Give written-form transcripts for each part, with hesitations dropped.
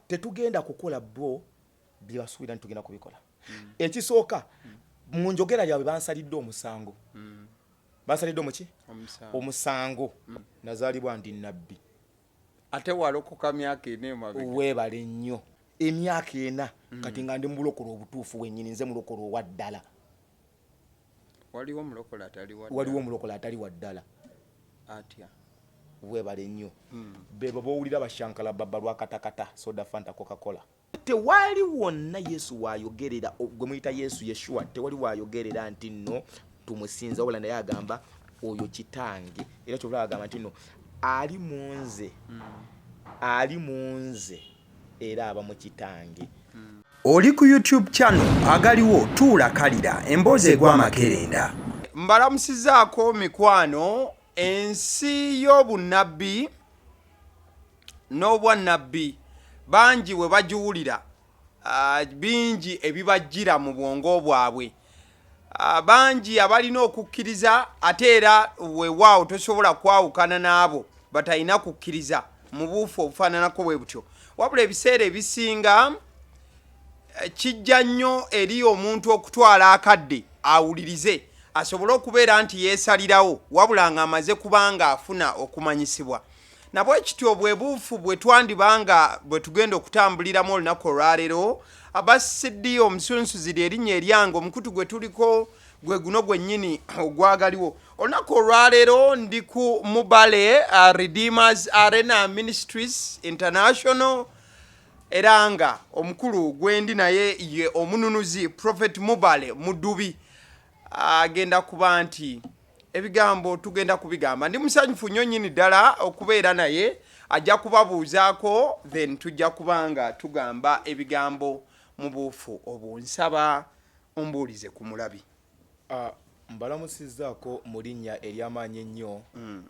Tetugenda kukola bo bye basuubira nti tugenda kubikola. Ekisooka, mu njogera lyabwe bansalidde omusango. Bansalidde omuki? Omusango. Nazaalibwa ndi nabbi. Ate walokoka myaka 4 emabega. Weebale nnyo. Emyaka 4 kati nga ndi mu bulokole obutuufu bwennyini, nze mulokole owa ddala. Waliwo omulokole atali wa ddala? Waliwo omulokole atali wa ddala. Atya? Weebale nnyo. Bebo b'owulira bashankala baba lwakatakata, soda, Fanta, Coca-Cola. Tewali wonna Yesu waayogerera, gwe muyita Yesu, Yeshua, tewali waayogerera nti nno tumusinza, wabula naye agamba oyo kitange. Era kyova agamba nti nno ali mu nze, ali mu nze era aba mu kitange. Oli ku YouTube channel agaliwo tuula kalira emboozi egwa amakerenda. Mbalamusizaako mikwano. Ensi y'obunnabbi n'obwannabbi bangi bwe bagiwulira, bingi ebibajjira mu bwongo bwabwe. Bangi abalina okukkiriza, ate era weewaawo tosobola kwawukana n'abo batalina kukkiriza mu buufu obufaananako bwe butyo. Wabula ebiseera ebisinga kijja nnyo eri omuntu okutwala akadde awulirize asobole okubeera nti yeesalirawo, wabula ng'amaze kubanga afuna okumanyisibwa. Na bwe kityo bwe buufu bwe twandiba nga bwe tugenda okutambuliramu olunaku olwaleero. Abbas CD Omusunsuzi lye linnya eryange, omukutu gwe tuliko gwe guno gwennyini ogwagaliwo. Olunaku olwaleero ndi ku Mubale Redeemers Arena Ministries International, era nga omukulu gwendi naye ye omununuzi Prophet Mubale Mudubi. Agenda kuba nti ebigambo tugenda kubigamba. Ndi musanyufu nnyo nnyini ddala okubeera naye, ajja kubabuuzaako, then tujja kuba nga tugamba ebigambo mu buufu obwo. Nsaba ombuulize ku mulabi. Mbalamusizzaako mu linnya ery'amaanyi ennyo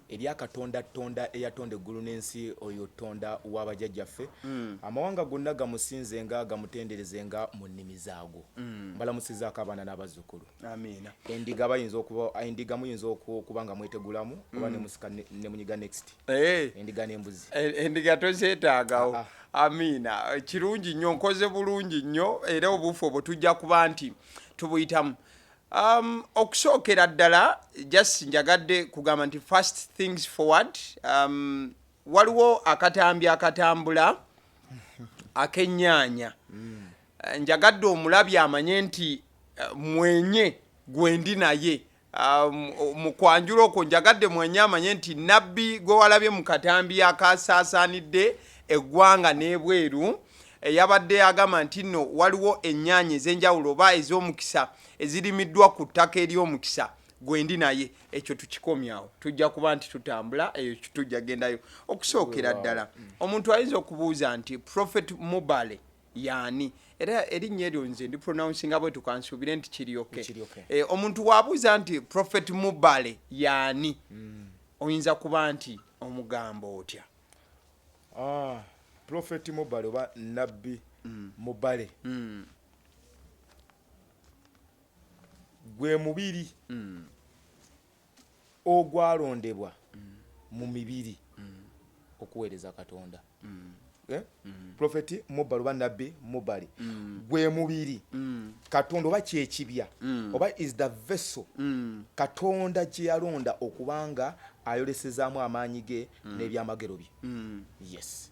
erya Katonda Ttonda eyatonda eggulu n'ensi, oyo Ttonda wa bajjajjaffe. Amawanga gonna gamusinzenga, gamutenderezenga mu nnimi zaago. Mbalamusizzaako abaana n'abazzukulu. Amiina. Endiga bayinza okuba, endiga muyinza okuba nga mwetegulamu oba ne musika ne munyiga next. Endiga n'embuzi. Endiga tozeetaagawo. Amiina. Kirungi nnyo, nkoze bulungi nnyo, era obuufu obwo tujja kuba nti tubuyitamu. Okusookera ddala just njagadde kugamba nti first things forward, waliwo akatambi akatambula ak'ennyaanya. Njagadde omulabi amanye nti mwenye gwendi naye. Mu kwanjula okwo njagadde mwenye amanye nti nabbi gwe walabye mu katambi akasaasaanidde eggwanga n'ebweru, eyabadde agamba nti nno waliwo ennyaanya ez'enjawulo oba ez'omukisa ezirimiddwa ku ttaka ery'omukisa, gwendi naye. Ekyo tukikomyawo, tujja kuba nti tutambula eyo, tujja gendayo. Okusookera ddala omuntu ayinza okubuuza nti Prophet Mubale yaani? Era erinnya eryo nze ndi pronouncinga bwe tukansuubire nti kiri okay. Kiri okay. Omuntu waabuuza nti Prophet Mubale yaani, oyinza kuba nti omugamba otya? Prophet Mubale oba Nabbi Mubale gwe mubiri ogwalondebwa mu mibiri okuweereza Katonda. Prophet Mubale oba Nabbi Mubale gwe mubiri Katonda oba kyekibya oba is the vessel Katonda gye yalonda okubanga ayolesezaamu amaanyi ge n'ebyamagero bye. Yes.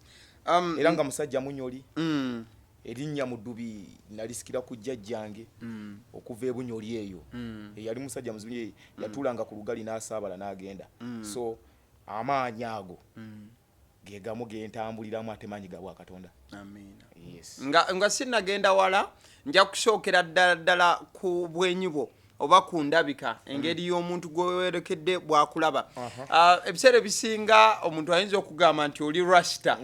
Era nga musajja munyoli. Erinnya Mudubi nalisikira ku jjajjange okuva e Bunyoli eyo. Eyali musajja muzibu nnyo, yatuulanga ku lugali n'asaabala n'agenda. So amaanyi ago ge gamu ge ntambuliramu, ate maanyi ga Bwakatonda. Amiina. Yes. Nga sinnagenda wala, nja kusookera ddala ddala ku bwenyi bwo oba ku ndabika, engeri y'omuntu gwe weeyolekedde bw'akulaba. Ebiseera ebisinga omuntu ayinza okugamba nti oli rasta.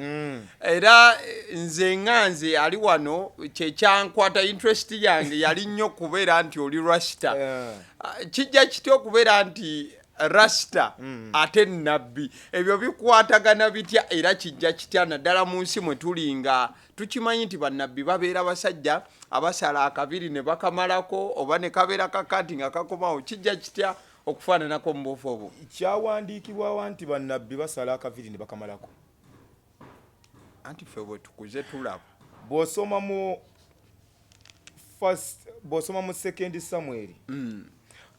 Era nze nga nze ali wano kye kyankwata, interest yange yali nnyo kubeera nti oli rasta. Kijja kitya okubeera nti rasta ate nabbi? Ebyo bikwatagana bitya era kijja kitya, naddala mu nsi mwe tuli nga tukimanyi nti bannabbi babeera basajja abasala akabiri ne bakamalako oba ne kabeera kakati nga kakomawo? Kijja kitya okufaananako mu buufu obwo? Kyawandiikibwawa nti bannabbi basala akaviri ne bakamalako? Anti ffe bwe tukuze tulaba. Bw'osoma mu first, bw'osoma mu Second Samuel,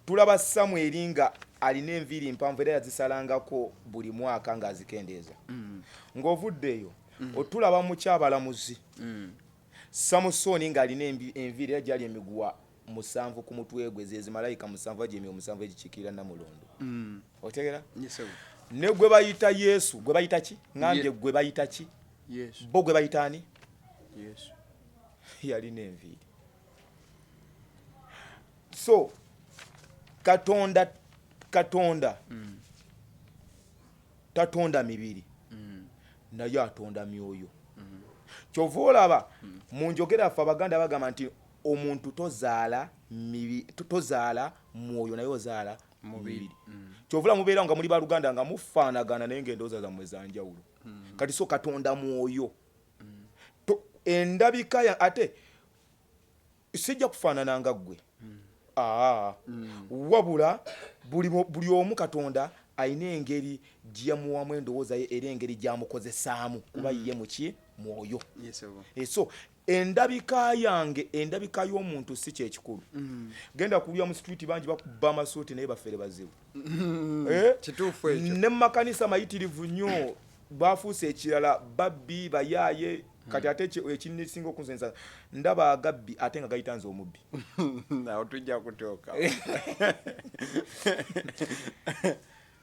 tulaba Samuel nga alina enviiri mpanvu era yazisalangako buli mwaka ng'azikendeeza. Ng'ovudde eyo, otulaba mu Kyabalamuzi, Samusooni ng'alina enviiri era gyali emiguwa 7 ku mutwe gwe, ze zimalayika 7 agyemyo 7 egikiikirira Namulondo. Otegera? Yes, sir. Ne gwe bayita Yesu, gwe bayita ki? Ŋambye gwe bayita ki? Yesu. Bo gwe bayita ani? Yesu. Yalina enviiri. So Katonda tatonda mibiri, naye atonda myoyo. Kyova olaba mu njogera ffe Abaganda bagamba nti omuntu tozaala tozaala mwoyo, naye ozaala mubiri. Kyova olaba mubeera nga muli baluganda nga mufaanagana, naye ngaendowooza zammwe zanjawulo. Kati so Katonda mwoyo. Endabika ya ate sijja kufaanana nga ggwe. Aa, wabula buli omu Katonda alina engeri gyeyamuwamu endowooza ye era engeri gyamukozesaamu, kuba ye muki? Mwoyo. Yes, sir. So endabika yange, endabika y'omuntu si kyekikulu. Genda kulya mu street, bangi bakuba amasuuti naye bafere bazibu. Eh? Kituufu ekyo. Ne mu makanisa mayitirivu nnyo bafuuse ekirala, babbi, bayaaye. Kati ate ekinsinga okunsensa, ndaba agabbi ate nga gayita nze omubbi. Awo tujja kutuuka.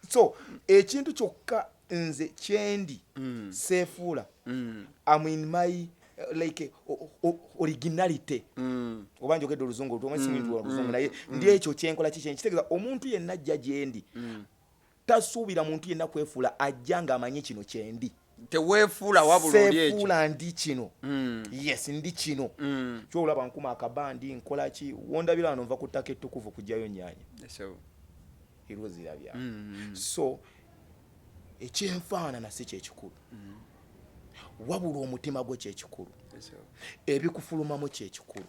So ekintu kyokka nze kyendi seefuula, am in my like originality. Oba njogedde oluzungu oluzungu, naye ndi ekyo kyenkola kiki kitegeeza omuntu yenna ajja gyendi tasuubira muntu yenna kwefuula, ajja ng'amanyi kino kyendi. Teweefuula, wabula oli ekyo. Seefuula, ndi kino. Yes, ndi kino. Kyolaba nkuma akabandi, nkola ki, wondabira wano nva ku ttaka ettukuvu kugjayo nnyanya. Yes, sir. Era ozirabya. So ekyenfaanana si kyekikulu, wabula omutima gwo kyekikulu. Yes, sir. Ebikufulumamu kyekikulu.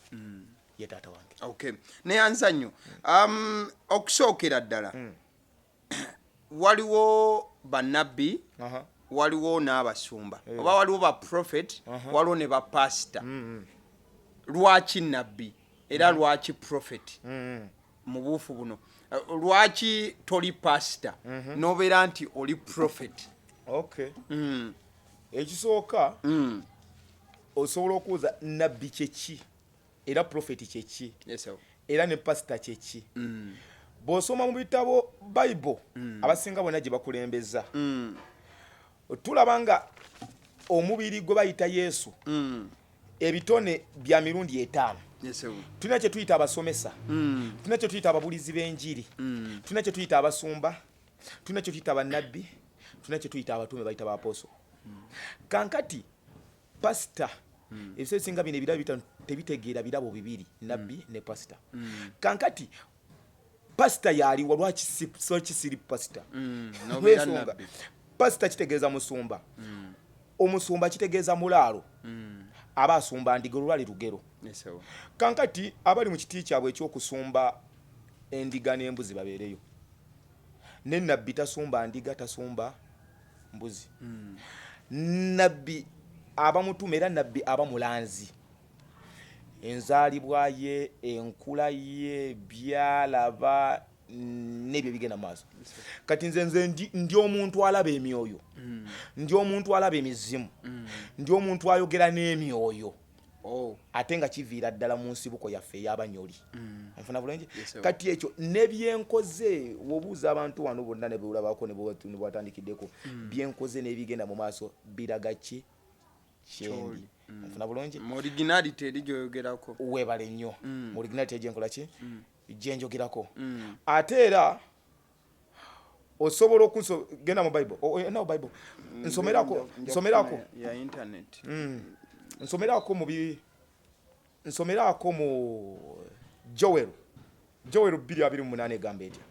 Ye taata wange. Okay, neyanza nnyo. Okusookera ddala, waliwo bannabbi, waliwo n'abasumba, oba waliwo ba prophet, waliwo ne bapasita. Lwaki nabbi era lwaki prophet? Mu buufu buno, lwaki toli pasita n'obeera nti oli prophet? Okay. Ekisooka, osobola okubuuza nabbi kyeki, era prophet kyeki, Yes, sir. era ne pasita kyeki. Bw'osoma mu bitabo Bible, abasinga bonna gye bakulembeza, tulaba nga omubiri gwe bayita Yesu, ebitone bya mirundi 5. Yes, sir. Tulina kye tuyita abasomesa, tulina kye tuyita ababulizi b'enjiri, tulina kye tuyita abasumba, tulina kye tuyita bannabbi, tulina kye tuyita abatume, bayita ba apostle. Kankati pasita, ebiseera ebisinga bino ebirabo 5 tebitegeera birabo bibiri, nabbi ne pasita. Kankati pasita yaliwa? Lwaki siri pasita? N'obeera Lw'ensonga, nabbi. Pasita kitegeeza musumba, omusumba kitegeeza mulaalo, aba asumba ndiga, olwali lugero. Yes, sir. Kankati abali mu kiti kyabwe ekyokusumba endiga n'embuzi babeereyo, ne nabbi tasumba ndiga, tasumba mbuzi. Nabbi aba mutume era nabbi aba mulanzi. Enzaalibwa ye, enkula ye, byalaba n'ebyo bigenda mu maaso. Kati nze ndi omuntu alaba emyoyo, ndi omuntu alaba emizimu, ndi omuntu ayogera n'emyoyo. Ate nga kiviira ddala mu nsibuko yaffe ey'Abanyoli. Onfuna bulungi? Yes, sir. Kati ekyo nebyenkoze, wobuuza abantu wano bonna ne beolabako ne bwewatandikiddeko, byenkoze n'ebigenda mu maaso biraga ki kyendi. Ky'oli. Onfuna bulungi? Mu originality eri gyoyogerako. Weebale nnyo. Mu originality gyenkola ki, gyenjogerako. Ate era osobola okunso genda mu Bible. Oh, no Bible, nsomerako. Nja Nsomerako. kufuna ya internet. Nsomerako mu bi nsomerako mu Joel 2:28 egamba etya?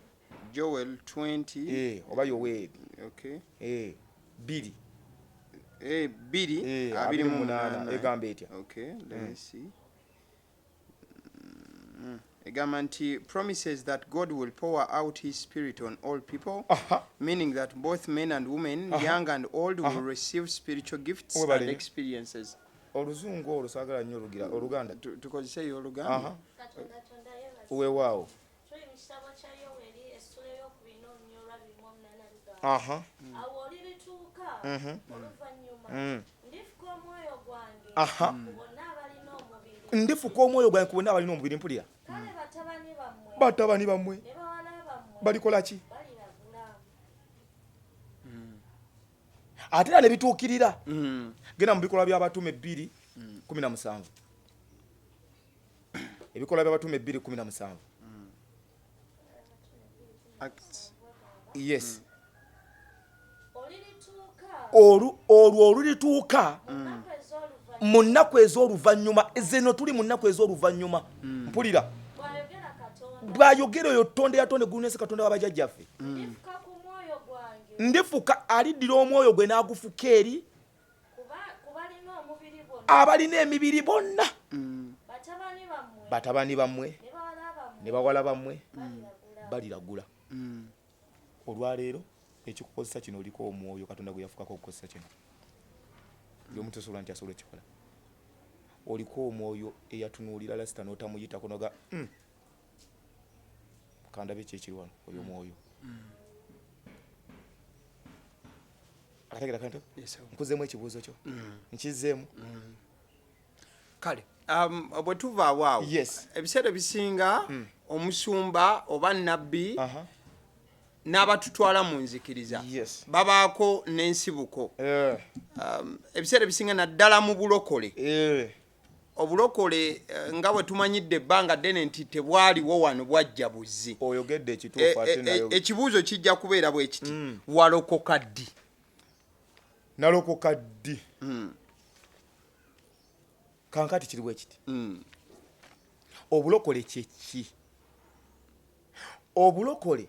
Joel 20. Oba Yoweeri. Okay. 2. 2 28. 28 egamba etya? Okay, let me see. Egamba nti promises that God will pour out his spirit on all people, meaning that both men and women, young and old, will receive spiritual gifts Webale and nnyo. experiences. Oluzungu olwo saagala nnyo olugira oluganda. Tukozeseeyo oluganda. Katonda Tonda yeebazibwe. Weewaawo. Tuli mu kitabo kya Yoweri essula ey'okubiri n'olunyiriri lwa 28 lugamba. Awo olirituuka oluvannyuma ndifuka omwoyo gwange ku bonna abalina omubiri. Ndifuka omwoyo gwange ku bonna abalina omubiri, mpulira. Kale batabani bammwe Batabani bammwe ne bawala bammwe balikola ki? Baliragula. Ate era ne bituukirira. Genda mu Bikolwa by'Abatume 2:17. Ebikolwa by'Abatume 2:17. Acts. Yes. Olirituuka Olwo olulituuka mu nnaku ez'oluvannyuma, mu nnaku ez'oluvannyuma. Zino tuli mu nnaku ez'oluvannyuma, mpulira. Bw'ayogera Katonda, Bw'ayogera oyo Tonda yatonda eggulu n'ensi, Katonda w'abajjajjaffe, ndifuka ku mwoyo gwange ndifuka, aliddira omwoyo gwe n'agufuka eri ku balina omubiri bonna, abalina emibiri bonna, batabani bammwe batabani bammwe ne bawala bammwe ne bawala bammwe baliragula. Baliragula. Olwaleero ekikukozesa kino, oliko omwoyo Katonda gwe yafukako okukozesa kino. Buli omuntu osobola nti asobola okikola. Oliko omwoyo eyatunuulira lasita n'otamuyitako noga, kandabe ki ekiri wano." Oyo omwoyo akategera kanto. Yes, sir. Nkuzeemu ekibuuzo kyo, nkizeemu. Kale bwe tuva awo awo, ebiseera ebisinga omusumba oba nabbi n'abatutwala mu nzikiriza babaako n'ensibuko. Ebiseera ebisinga naddala mu bulokole, obulokole nga bwe tumanyidde ebbanga ddene nti tebwaliwo wano, bwajja buzzi. Oyogedde ekituufu ate nayo. Ekibuuzo kijja kubeera bwe kiti: walokoka ddi? Nalokoka ddi? Kankati kiri bwe kiti. Obulokole kyeki? Obulokole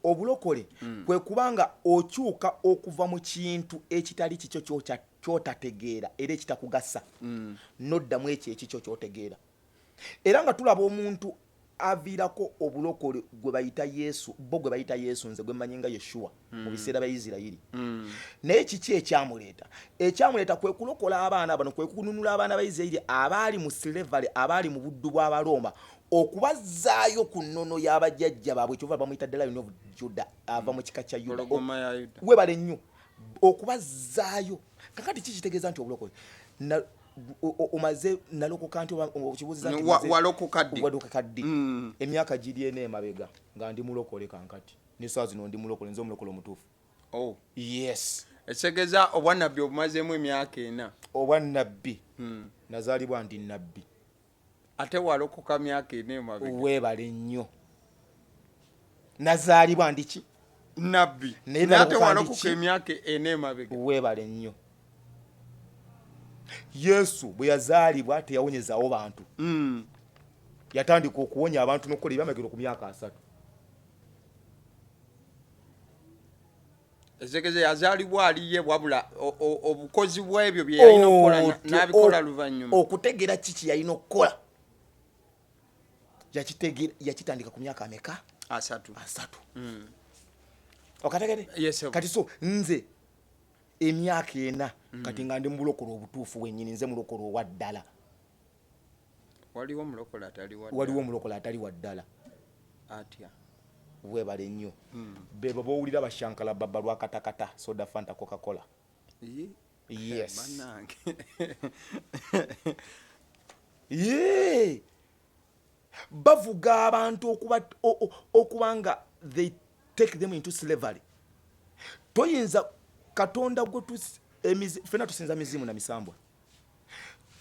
obulokole kwe kubanga okyuka okuva mu kintu ekitali kikyo kyotategeera era ekitakugasa, noddamu ekyo ekikyo kyotegeera. Era nga tulaba omuntu aviirako obulokole gwe bayita Yesu, bo gwe bayita Yesu, nze gwe mmanyi nga Yeshuwa mu biseera bya Isirayiri. Naye kiki ekyamuleeta? Ekyamuleeta kwe kulokola abaana bano, kwe kununula abaana ba Isirayiri abaali mu slavery, abaali mu buddu bw'Abalooma, okubazzaayo ku nnono y'abajjajja baabwe. Kyova bamuyita the Lion of Judah, ava mu kika kya Yuda. Mpologoma ya Yuda. Webale nnyo okubazzaayo. Kakati ki kitegeeza nti obulokole omaze nalokoka nti okibuuziza nti Walokoka ddi? Walokoka ddi? Emyaka giri ena emabega nga ndi mulokole. Kankati nesaawa zino ndi mulokole, nze omulokole omutuufu. Oh. Yes. Ekitegeeza obwannabbi obumazeemu emyaka 4. Obwannabbi, nazaalibwa ndi nabbi. Ate walokoka myaka 4 emabega. Weebale nnyo. Nazaalibwa ndi ki? Nabbi. Naye Naye ate nalokoka ndi walokoka ki? emyaka 4 emabega. Weebale nnyo. Yesu bwe yazaalibwa teyawonyezaawo bantu. Yatandika okuwonya abantu n'okukola ebyamagero ku myaka 30. Ekitegeeza yazaalibwa aliye, wabula obukozi bw'ebyo bye yalina okukola n'abikola luvannyuma. Okutegeera kiki yalina okukola yakitegeera, yakitandika ku myaka ameka? 30. 30. Okategere? Yes, sir. Kati so nze emyaka 4 kati nga ndi mu bulokole obutuufu bwennyini, nze mulokole owa ddala. Waliwo omulokole atali wa Waliwo omulokole atali wa ddala. Atya? Weebale nnyo. Bebo bowulira bashankala baba lwakatakata soda, Fanta, Coca-Cola. Ye? Yes. Bannange. Yee, bavuga abantu okuba nga they take them into slavery. Toyinza Katonda gwe ffenna tusinza mizimu na misambwa.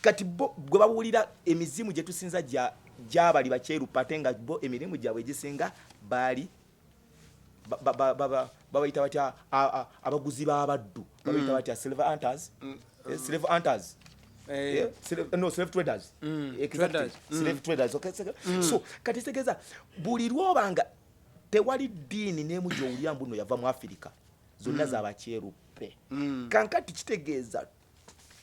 Kati bo gwe babuulira emizimu gye tusinza gyabali bakyerupa, ate nga bo emirimu gyabwe egisinga baali babayita batya abaguzi b'abaddu? Babayita batya? Slave hunters. Slave hunters. Slave, no, slave traders. Exactly. Traders. Slave traders, okay. So kati kitegeeza buli lwobanga tewali ddiini n'emu gy'owulira mbu nno yava mu Afirika, zonna zabakyeruppe. Kankati kitegeeza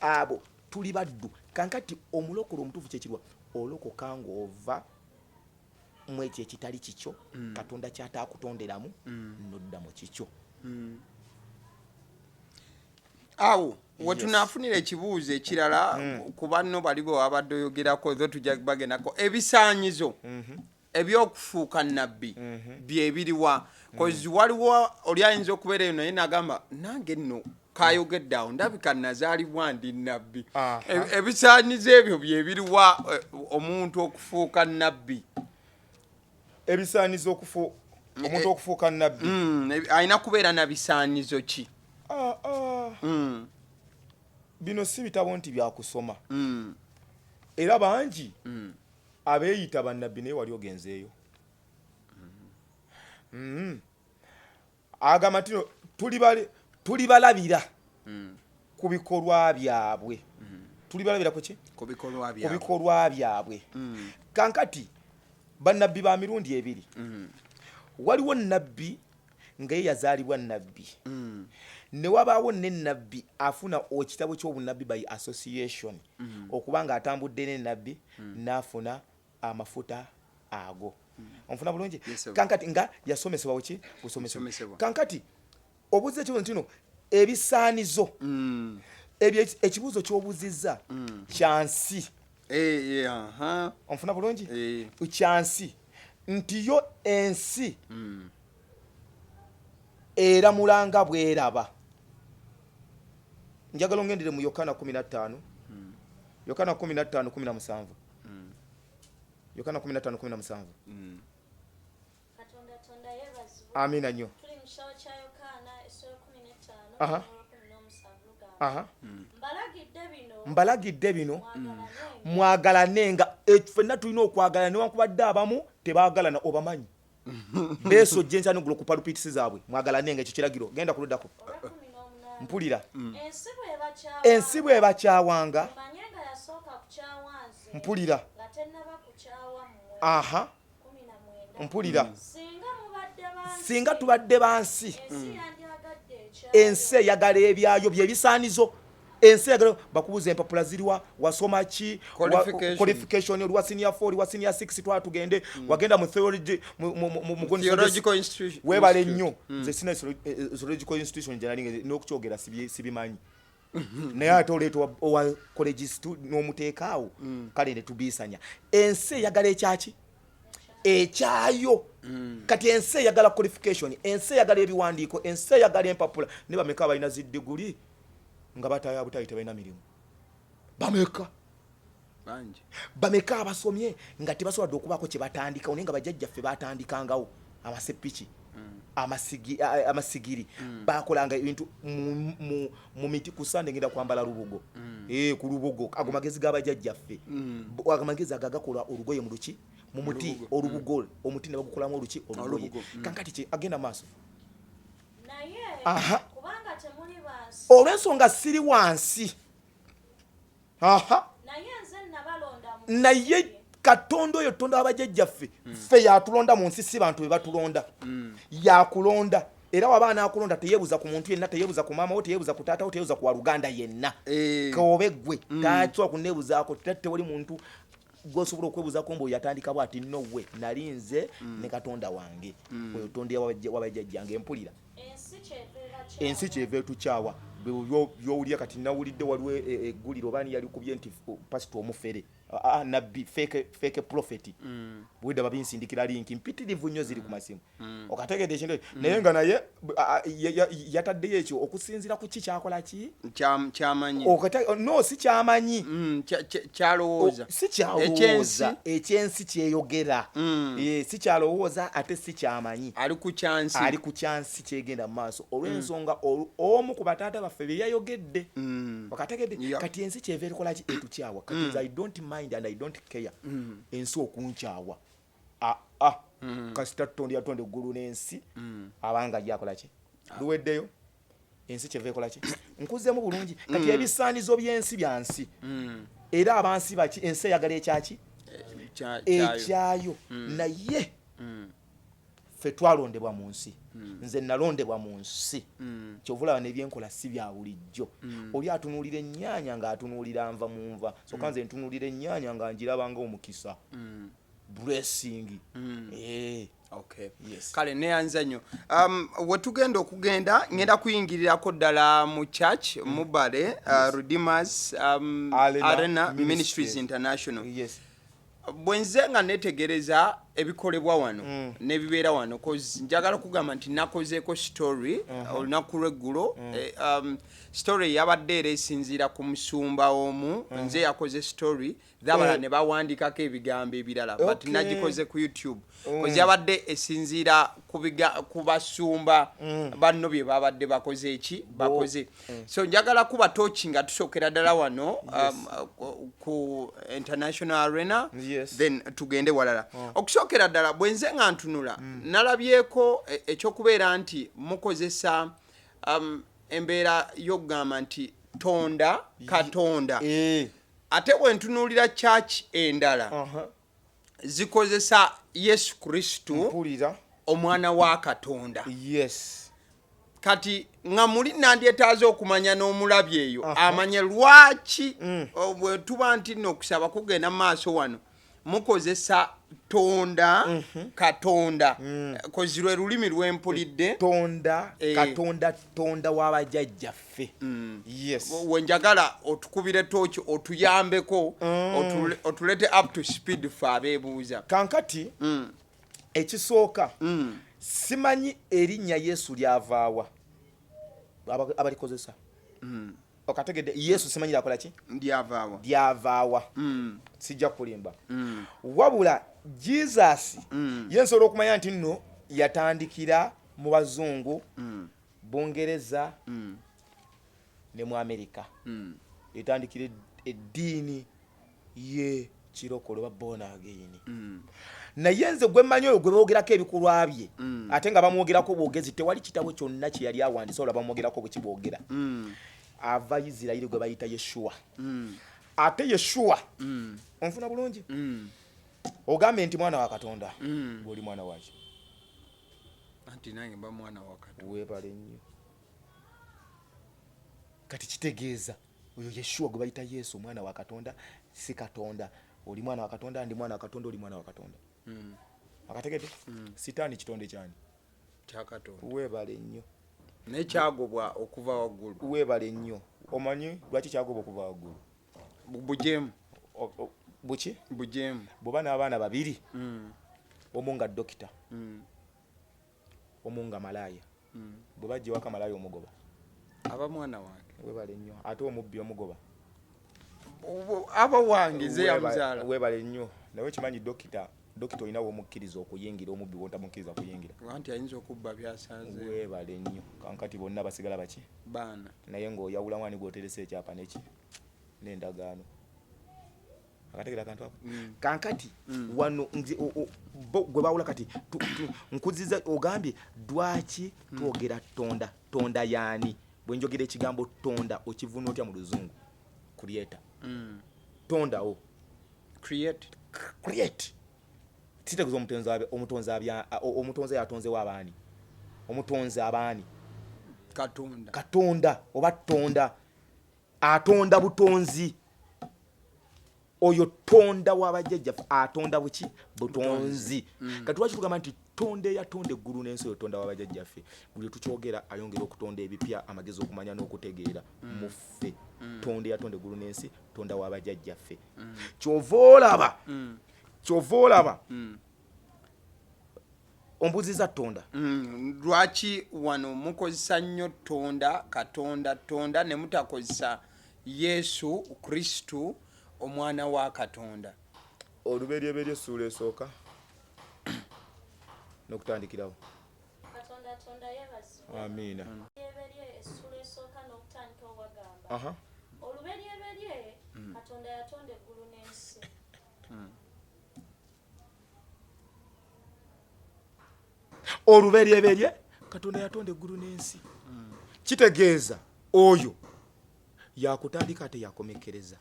abo tuli baddu. Kankati omulokole omutuufu kyekirwa. Olokoka ng'ova mu ekyo ekitali kikyo, Katonda kyataakutonderamu, nodda mu kikyo. Awo wetunafunira ekibuuzo ekirala ku banno bali bwe wabadde oyogerako, zo tujja bagendako ebisaanyizo ebyokufuuka nabbi byebiriwa, 'cause waliwo oli ayinza okubeera eyo naye nagamba, nange nno kayogedde awo, ndabika nazaalibwa ndi nabbi. Ebisaanyizo ebyo byebiriwa, omuntu okufuuka nabbi? Ebisaanizo omuntu okufuuka nabbi? Alina kubeera na bisaanyizo ki? Ah, ah. Bino si bitabo nti byakusoma. Era bangi abeeyita bannabbi, naye wali ogenzeeyo. Agamba nti no, tuli balabira ku bikolwa byabwe. Tuli balabira ku ki? Ku bikolwa Ku byabwe. bikolwa byabwe. Kankati bannabbi ba mirundi ebiri. Waliwo nabbi nga ye yazaalibwa nabbi, ne wabaawo ne nabbi afuna ekitabo ky'obunnabbi by association, okuba nga atambudde ne nabbi n'afuna amafuta ago. Onfuna bulungi? Yes, sir. Kankati nga yasomesebwa buki? Busomesebwa. Busomesebwa. Kankati obuuza ekibuuzo nti no ebisaanizo ebyo, ekibuuzo ky'obuuzizza kyansi. Eh, eh, aha. Onfuna bulungi? Eh. Kyansi nti yo ensi eramulanga bweraba. Njagala ongendere mu Yokana 15, Yokana 15:17, Yokana 15:17. Katonda tonda yeebazibwe. Amiina nnyo. Tuli mu kitabo kya Yokaana essula 15, 17 lugamba, "Mbalagidde bino, Mbalagidde bino, mwagalane." Mwagalanenga. Ffenna tulina okwagala, newankubadde abamu tebaagalana. Obamanyi, beesojja enkya n'eggulo ku pulpits zaabwe. Mwagalanenga, ekyo kiragiro. Genda ku luddako. Olwekumi n'omunaana. Mpulira. "Ensi bw'ebakyawanga, Ensi bw'ebakyawanga, mumanye nga yasooka kukyawa nze Mpulira. nga tennaba kukyawa mmwe." 19. Mpulira. "Singa mubadde bansi, Singa tubadde bansi, ensi yandyagadde ekyayo." Ensi eyagala ebyayo. Byebisaanizo. Ensi eyagala bakubuuza empapula ziriwa, wasoma ki, Qualification. Qualification, oli wa senior 4, oli wa senior 6, twala tugende. Wagenda mu theology, Theological institution. Weebale nnyo. Nze sina theological institution gye nali n'okukyogera sibimanyi, naye ate oleeta owa college n'omuteeka awo, kale ne tubiisanya. Ensi eyagala ekyaki? Ekyayo. Kati ensi eyagala qualification, ensi eyagala ebiwandiiko, ensi eyagala empapula. Ne bameka balina zidiguli nga bataya butayi, tebalina mirimu? Bameka? Bangi. Bameka abasomye nga tebasobodde okubaako kye batandikawo, naye nga bajjajjaffe batandikangawo amasepiki, amasigiri, bakolanga ebintu mu miti. Ku Sande ngenda kwambala lubugo. Ku lubugo. Ago magezi g'abajjajjaffe. Ago magezi ago agakola olugoye mu luki? Mu muti. Olubugo. Olubugo, omuti ne bagukolamu oluki? Olugoye. Olubugo. Kankati ki agenda maaso? "Naye kubanga temuli bansi, Olw'ensonga siri wansi. Naye nze nabalonda mu Naye nsi." Katonda oyo, Tonda w'abajjajjaffe, ffe yatulonda mu nsi, si bantu be batulonda. Yakulonda, era waba anaakulonda teyeebuza ku muntu yenna, teyeebuza ku maama wo, teyeebuza ku taata wo, teyeebuza ku waluganda yenna. Kobe gwe tasobola kuneebuzaako. Tewali muntu gwosobola okwebuzaako mbu oyo yatandika bwati. No, we nali nze ne Katonda wange oyo Tonda wabajjajjange. Mpulira. "Ensi kyeva ebakyawa." Ensi kyeva etukyawa. Byowulira kati, nawulidde waliwo eggulire, oba ani yalikubye nti pasita omufere, nabbi fake prophet. Bwedda babinsindikira link mpitirivu nnyo ziri ku masimu. Okategedde ekintu ekyo? Naye nga naye yataddeyo ekyo okusinziira ku ki kyakola ki? Kyamanyi. No, si kyamanyi. Kyalowooza. Si kyalowooza, ekyensi kyeyogera. Si kyalowooza ate si kyamanyi. Ali ku kyansi. Ali ku kyansi kyegenda mu maaso olw'ensonga omu ku bataata baffe bye yayogedde. Okategedde? Kati ensi kyeva erikola ki? Etukyawa. Kati nze I don't mind and I don't care ensi okunkyawa. Aa, kasita Tonda yatonda eggulu n'ensi abanga lyakola ki? Luweddeyo. Ensi kyeva ekola ki? Nkuzeemu bulungi. Kati ebisaanizo by'ensi byansi, era abansi baki? Ensi eyagala ekyaki? Kyayo. Ekyayo. Naye Ffe twalondebwa mu nsi. Nze nalondebwa mu nsi. Kyova olaba nebyenkola si bya bulijjo. Oli atunuulira ennyaanya ng'atunuulira nva mu nva, soka nze ntunuulira ennyaanya nga ngiraba nga omukisa, blessing. Eh. Okay. Yes. Kale neyanza nnyo. Wetugenda okugenda, ngenda kuyingirirako ddala mu church Mubale Redeemers Arena Arena Ministries. Ministries International. Yes. Bwe nze nga netegereza ebikolebwa wano n'ebibeera wano, 'cause njagala kugamba nti nakozeeko story olunaku lweggulo. Story yabadde era esinziira ku musumba omu. Nze yakoze story zabalala ne bawandikako ebigambo ebirala, but nagikoze ku YouTube, 'cause yabadde esinziira ku basumba banno bye babadde bakoze eki bakoze. So njagala kuba toki nga tusookera ddala wano ku International Arena, then tugende walala. Okusookera ddala, bwe nze nga ntunula, nalabyeko ekyokubeera nti mukozesa embeera y'okugamba nti tonda Katonda, ate bwe ntunuulira church endala, zikozesa Yesu Kristo, Mpulira. omwana wa Katonda. Kati nga muli nandyetaaze okumanya n'omulabi eyo amanye lwaki bwe tuba nti nno okusaba kugenda mu maaso wano mukozesa tonda Katonda, 'cause lwe lulimi lwempulidde. Tonda Katonda, tonda w'abajjajjaffe. Yes. Wenjagala otukubire tooki, otuyambeko, otulete up to speed fe abeebuuza. Kankati ekisooka, simanyi erinnya Yesu lyavaawa. Abalikozesa okategedde, Yesu simanyi lyakola ki? Lyavaawa. Lyavaawa, sijja kulimba. Wabula Jesus ye nsobola okumanya nti nno yatandikira mu bazungu, Bungereza ne mu Amerika. Etandikira eddiini ye kirokole oba born again. Naye nze gwe mmanyi oyo gwe boogerako ebikolwa bye, ate nga bamwogerako bwogezi, tewali kitabo kyonna kye yali awandiise ola bamwogerako bwe kiboogera. Ava Isirayiri, gwe bayita Yeshuwa. Ate Yeshuwa, onfuna bulungi, ogambe nti mwana wa Katonda, gweoli mwana waki? Anti nange mba mwana wa Katonda. Weebale nnyo. Kati kitegeeza oyo Yeshuwa gwe bayita Yesu, omwana wa Katonda, si Katonda. Oli mwana wa Katonda, ndi mwana wa Katonda, oli mwana wa Katonda. Akategedde, Sitaani kitonde kyani? Kyakatonda. Weebale nnyo. Naye kyagobwa okuva waggulu. Weebale nnyo. Omanyi lwaki kyagobwa okuva waggulu? Bujeemu. Buki? Bujeemu. Bw'oba n'abaana babiri, omu nga dokita, omu nga malaaya, bwe bajja ewaka, malaaya omugoba? Aba mwana wange. Weebale nnyo. Ate omubbi omugoba? Aba wange, ze yamuzaala. Weebale nnyo. Naye okimanyi dokita olina womukkiriza okuyingira, omubbi wotamukkiriza kuyingira? Anti ayinza okubba byasanze. Weebale nnyo. Kankati bonna basigala baki? Baana. Naye ng'oyawulamu ani gwoteresa ekyapa neki n'endagaano. Akategera akantu ako? Kankati wano nze bo gwe bawula. Kati nkuziza, ogambye lwaki twogera tonda? Tonda yaani? Bwe njogera ekigambo tonda, okivuna otya mu Luzungu? Creator. Tondawo. Create. Create kitegeeza omutonzi. Omutonzi yatonzewo abaani? Omutonzi abaani? Katonda. Katonda oba tonda atonda butonzi. Oyo tonda w'abajjajjaffe atonda buki? Butonzi. Kati lwaki tugamba nti tonda eyatonda eggulu n'ensi? Oyo tonda w'abajjajjaffe, buli tukyogera ayongera okutonda ebipya, amagezi, okumanya n'okutegeera mu ffe. Tonda eyatonda eggulu n'ensi, tonda w'abajjajjaffe. Kyova olaba ombuziza tonda. Lwaki wano mukozesa nnyo tonda Katonda, tonda, ne mutakozesa Yesu Kristu omwana wa Katonda? Oluberyeberye essuula esooka n'okutandikirawo. Katonda tonda yeebazibwe. Amiina. Oluberyeberye essula esooka n'okutandika owagamba, oluberyeberye Katonda yatonda eggulu n'ensi. Oluberyeberye Katonda yatonda eggulu n'ensi, kitegeeza oyo yakutandika ate yakomekereza.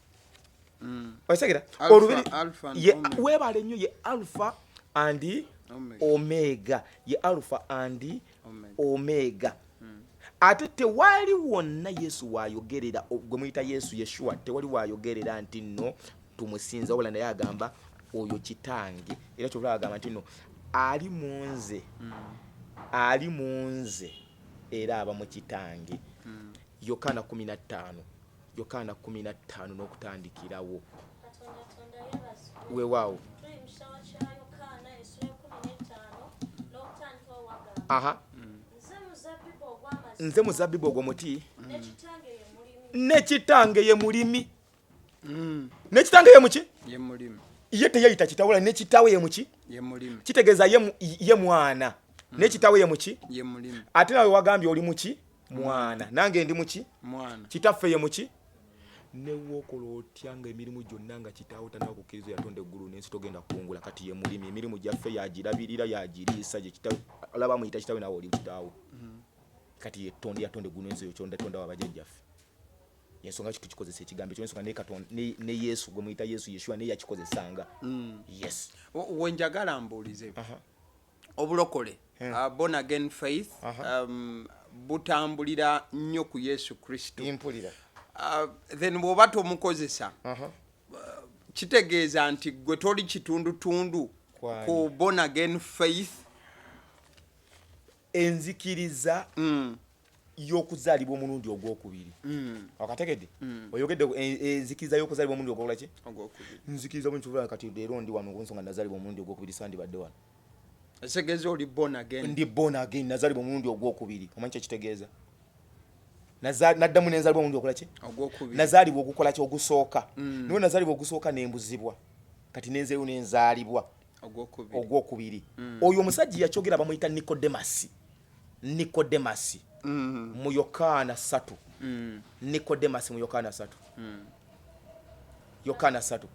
Okitegera? Alpha and Omega. Weebale nnyo. Ye Alpha and Omega. Omega ye Alpha and Omega. Omega. Ate tewali wonna Yesu wayogerera, gwe muyita Yesu, Yeshuwa, tewali wayogerera nti nno tumusinza, wabula naye agamba oyo kitange. Era kyobula agamba nti nno ali mu nze, ali mu nze era aba mu kitange. Yokaana 15, Yokaana 15 n'okutandikirawo. Katonda Tonda yeebazibwe. Weewaawo. Tuli mu kitabo kya Yokaana essula 15 n'okutandikawo, wagamba, "Nze muzabbibu ogw'amazima, Nze muzabbibu ogwo muti, ne kitange ye mulimi." Ne kitange ye mulimi. Ne kitange ye muki? Ye mulimi. Ye teyeyita kitawula, ne kitaawe ye muki? Ye mulimi. Kitegeeza ye mwana, ne kitaawe ye muki? Ye mulimi. Ate nawe wagambye oli muki? Mwana. Nange ndi muki? Mwana. Kitaffe ye muki? Newookola otya nga emirimu gyonna nga kitaawo tanaba kukkiriza yatonda eggulu n'ensi, togenda kukungula. Kati ye mulimi, emirimu gyaffe yagirabirira, yagiriisa, gye kitaawe alaba amuyita kitaawe, naawe oli kitaawe. Kati yetonda, yatonda eggulu n'ensi, oyo tonda tonda wabajjajjaffe. Yensonga ki tukikozesa ekigambo ekyo? Ensonga ne Katonda ne Yesu gwe muyita Yesu, Yeshuwa, naye yakikozesanga. Yes. Wenjagala mbuulize, obulokole, born again faith, butambulira nnyo ku Yesu Kristo. Mpulira. Then bw'oba tomukozesa, kitegeeza nti gwe toli kitundutundu Kwani? ku born again faith? Enzikiriza y'okuzaalibwa omulundi ogwokubiri, okategedde? Oyogedde enzikiriza y'okuzaalibwa omulundi ogwokulaki? Ogwokubiri. Nzikiriza bulungi. Kati leero ndi wano nsonga nazaalibwa omulundi ogwokubiri, sandibadde wano. Ekitegeeza oli born again. Ndi born again, nazaalibwa omulundi ogwokubiri. Omanyi kyekitegeeza? Naddamu nenzaalibwa omulundi okulaki? Ogwokubiri. Nazaalibwa ogukola ki? Ogusooka. Niwe nazaalibwa ogusooka nembuzibwa, kati nenzeeyo nenzaalibwa ogwokubiri. Ogwokubiri. Oyo omusajja yakyogera bamuyita Nikodemasi, Nikodemasi mu Yokaana 3. Nikodemasi mu Yokaana 3, Yokaana 3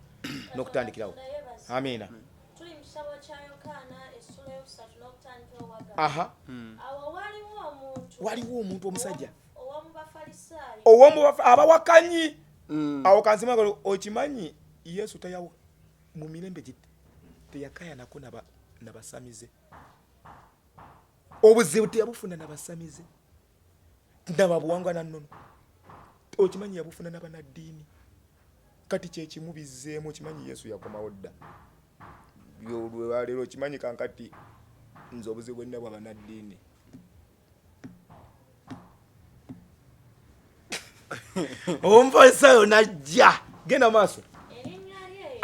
n'okutandikirawo. Katonda yeebazibwe. Amiina. Tuli mu kitabo kya Yokaana essula 3 n'okutandikawo, wagamba, "Awo waliwo omuntu," Waliwo omuntu omusajja "ow'omu Bafalisaayo." Ow'omu abawakanyi. Awo kansima, okimanyi Yesu tayawo mu mirembe gye teyakayanako nabasamize. Obuzibu teyabufuna nabasamize, nababuwangwa nannono. Okimanyi yabufuna nabanaddiini. Kati kyekimu bizzeemu. Okimanyi Yesu yakomawo dda lwaleero. Okimanyi kankati nze obuzibu bwenna bwa banaddiini. Omufalisaayo najja, genda maaso. Erinnya lye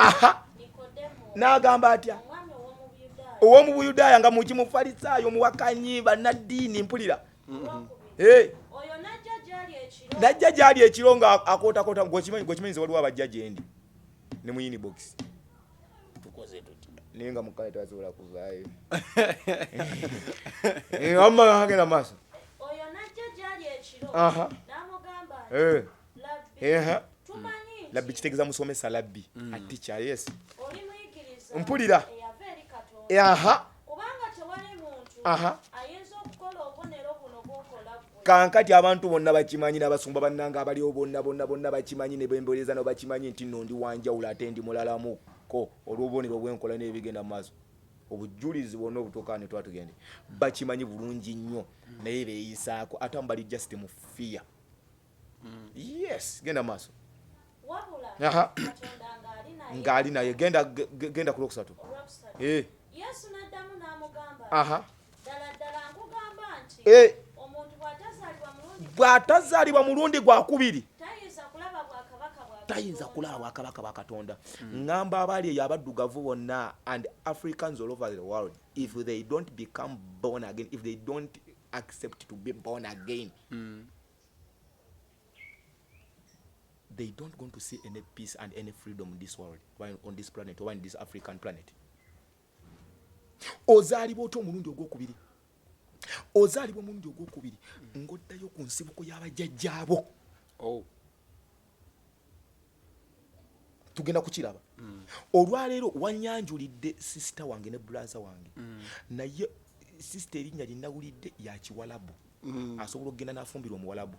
Nikodemo. N'agamba atya? Omwami ow'omu Buyudaaya. Ow'omu Buyudaaya, nga muki? Mufalisaayo, muwakanyi, bannaddiini. Mpulira. Olwokubiri. Oyo n'ajja gy'ali ekiro. Najja gyali ekiro nga akootakoota. Gwekimanyi nze waliwo abajja gyendi ne mu inbox, tukoze tuti, naye nga mukale tebasobola kuvaayo. Amma agenda maaso. Oyo n'ajja gy'ali ekiro n'amugamba nti, "Labbi, tumanyi nti" Labbi kitegeeza musomesa, labbi a teacher, yes. "oli muyigiriza Mpulira. eyava eri Katonda, kubanga tewali muntu ayinza okukola obubonero buno bw'okola ggwe." Kankati abantu bonna bakimanyi, n'abasumba bannanga abaliwo bonna bonna bonna bakimanyi, ne bemboleeza nabo bakimanyi nti nno ndi wanjawulo ate ndi mulalamuko olw'obubonero obwenkola n'ebigenda mu maaso, obujulizi bwonna obutuuka ne tuba tugende, bakimanyi bulungi nnyo, naye beeyisaako ate amu bali just mu fear. Yes, genda maaso. Wabula Katonda ng'ali naye. Ng'ali naye. Genda, genda ku lwokusatu. Olwokusatu. Yesu n'addamu n'amugamba nti, "Ddala ddala nkugamba nti omuntu bw'atazaalibwa mulundi Bw'atazaalibwa mulundi gwakubiri, tayinza kulaba bwakabaka bwa tayinza Katonda." kulaba bwakabaka bwa Katonda. Ŋŋamba abaali eyo abaddugavu bonna and Africans all over the world, if they don't become born again, if they don't accept to be born again, they don't going to see any peace and any freedom in this world or on this planet or in this African planet. Ozaalibwa otya omulundi ogwokubiri? Ozaalibwa omulundi ogwokubiri ng'oddayo ku nsibuko y'abajjajjaabo. Oh. Tugenda kukiraba. Olwaleero wanyanjulidde sister wange ne brother wange, naye sister erinnya linawulidde ya kiwalabu. Asobola okugenda n'afumbirwa omuwalabu,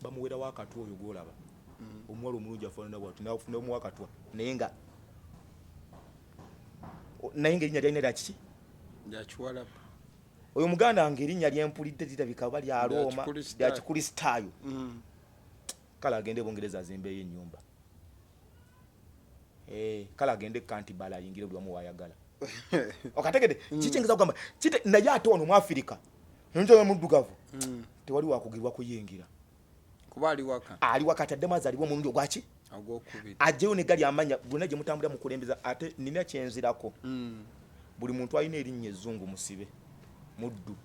bamuwerawo akatwa. Oyo gwolaba omuwala omulungi afaanana bwati, namuwa akatwa, naye nga Naye ngaerinnya lyalina lya kiki? Lya Kiwalabu. Oyo muganda wange erinnya lyempulidde lirabika oba lya Lya Rooma, Kikristaayo. lya Kikristaayo. Kale agende Bungereza azimbeyo ennyumba. Kale agende Kantibala ayingire buli wamu wayagala. Okategedde? Kikyengeza kugamba naye ate wano mu Afirika njoyo muddugavu tewali wakugirwa kuyingira. Kuba ali waka. Ali wakati addemu azaalibwa omulundi ogwaki? Ogwokubiri. Ajjeyo ne gali amanya gonna gye mutambulira mukulembeza. Ate nina kyenzirako, buli muntu alina erinnya ezzungu musibe, muddu.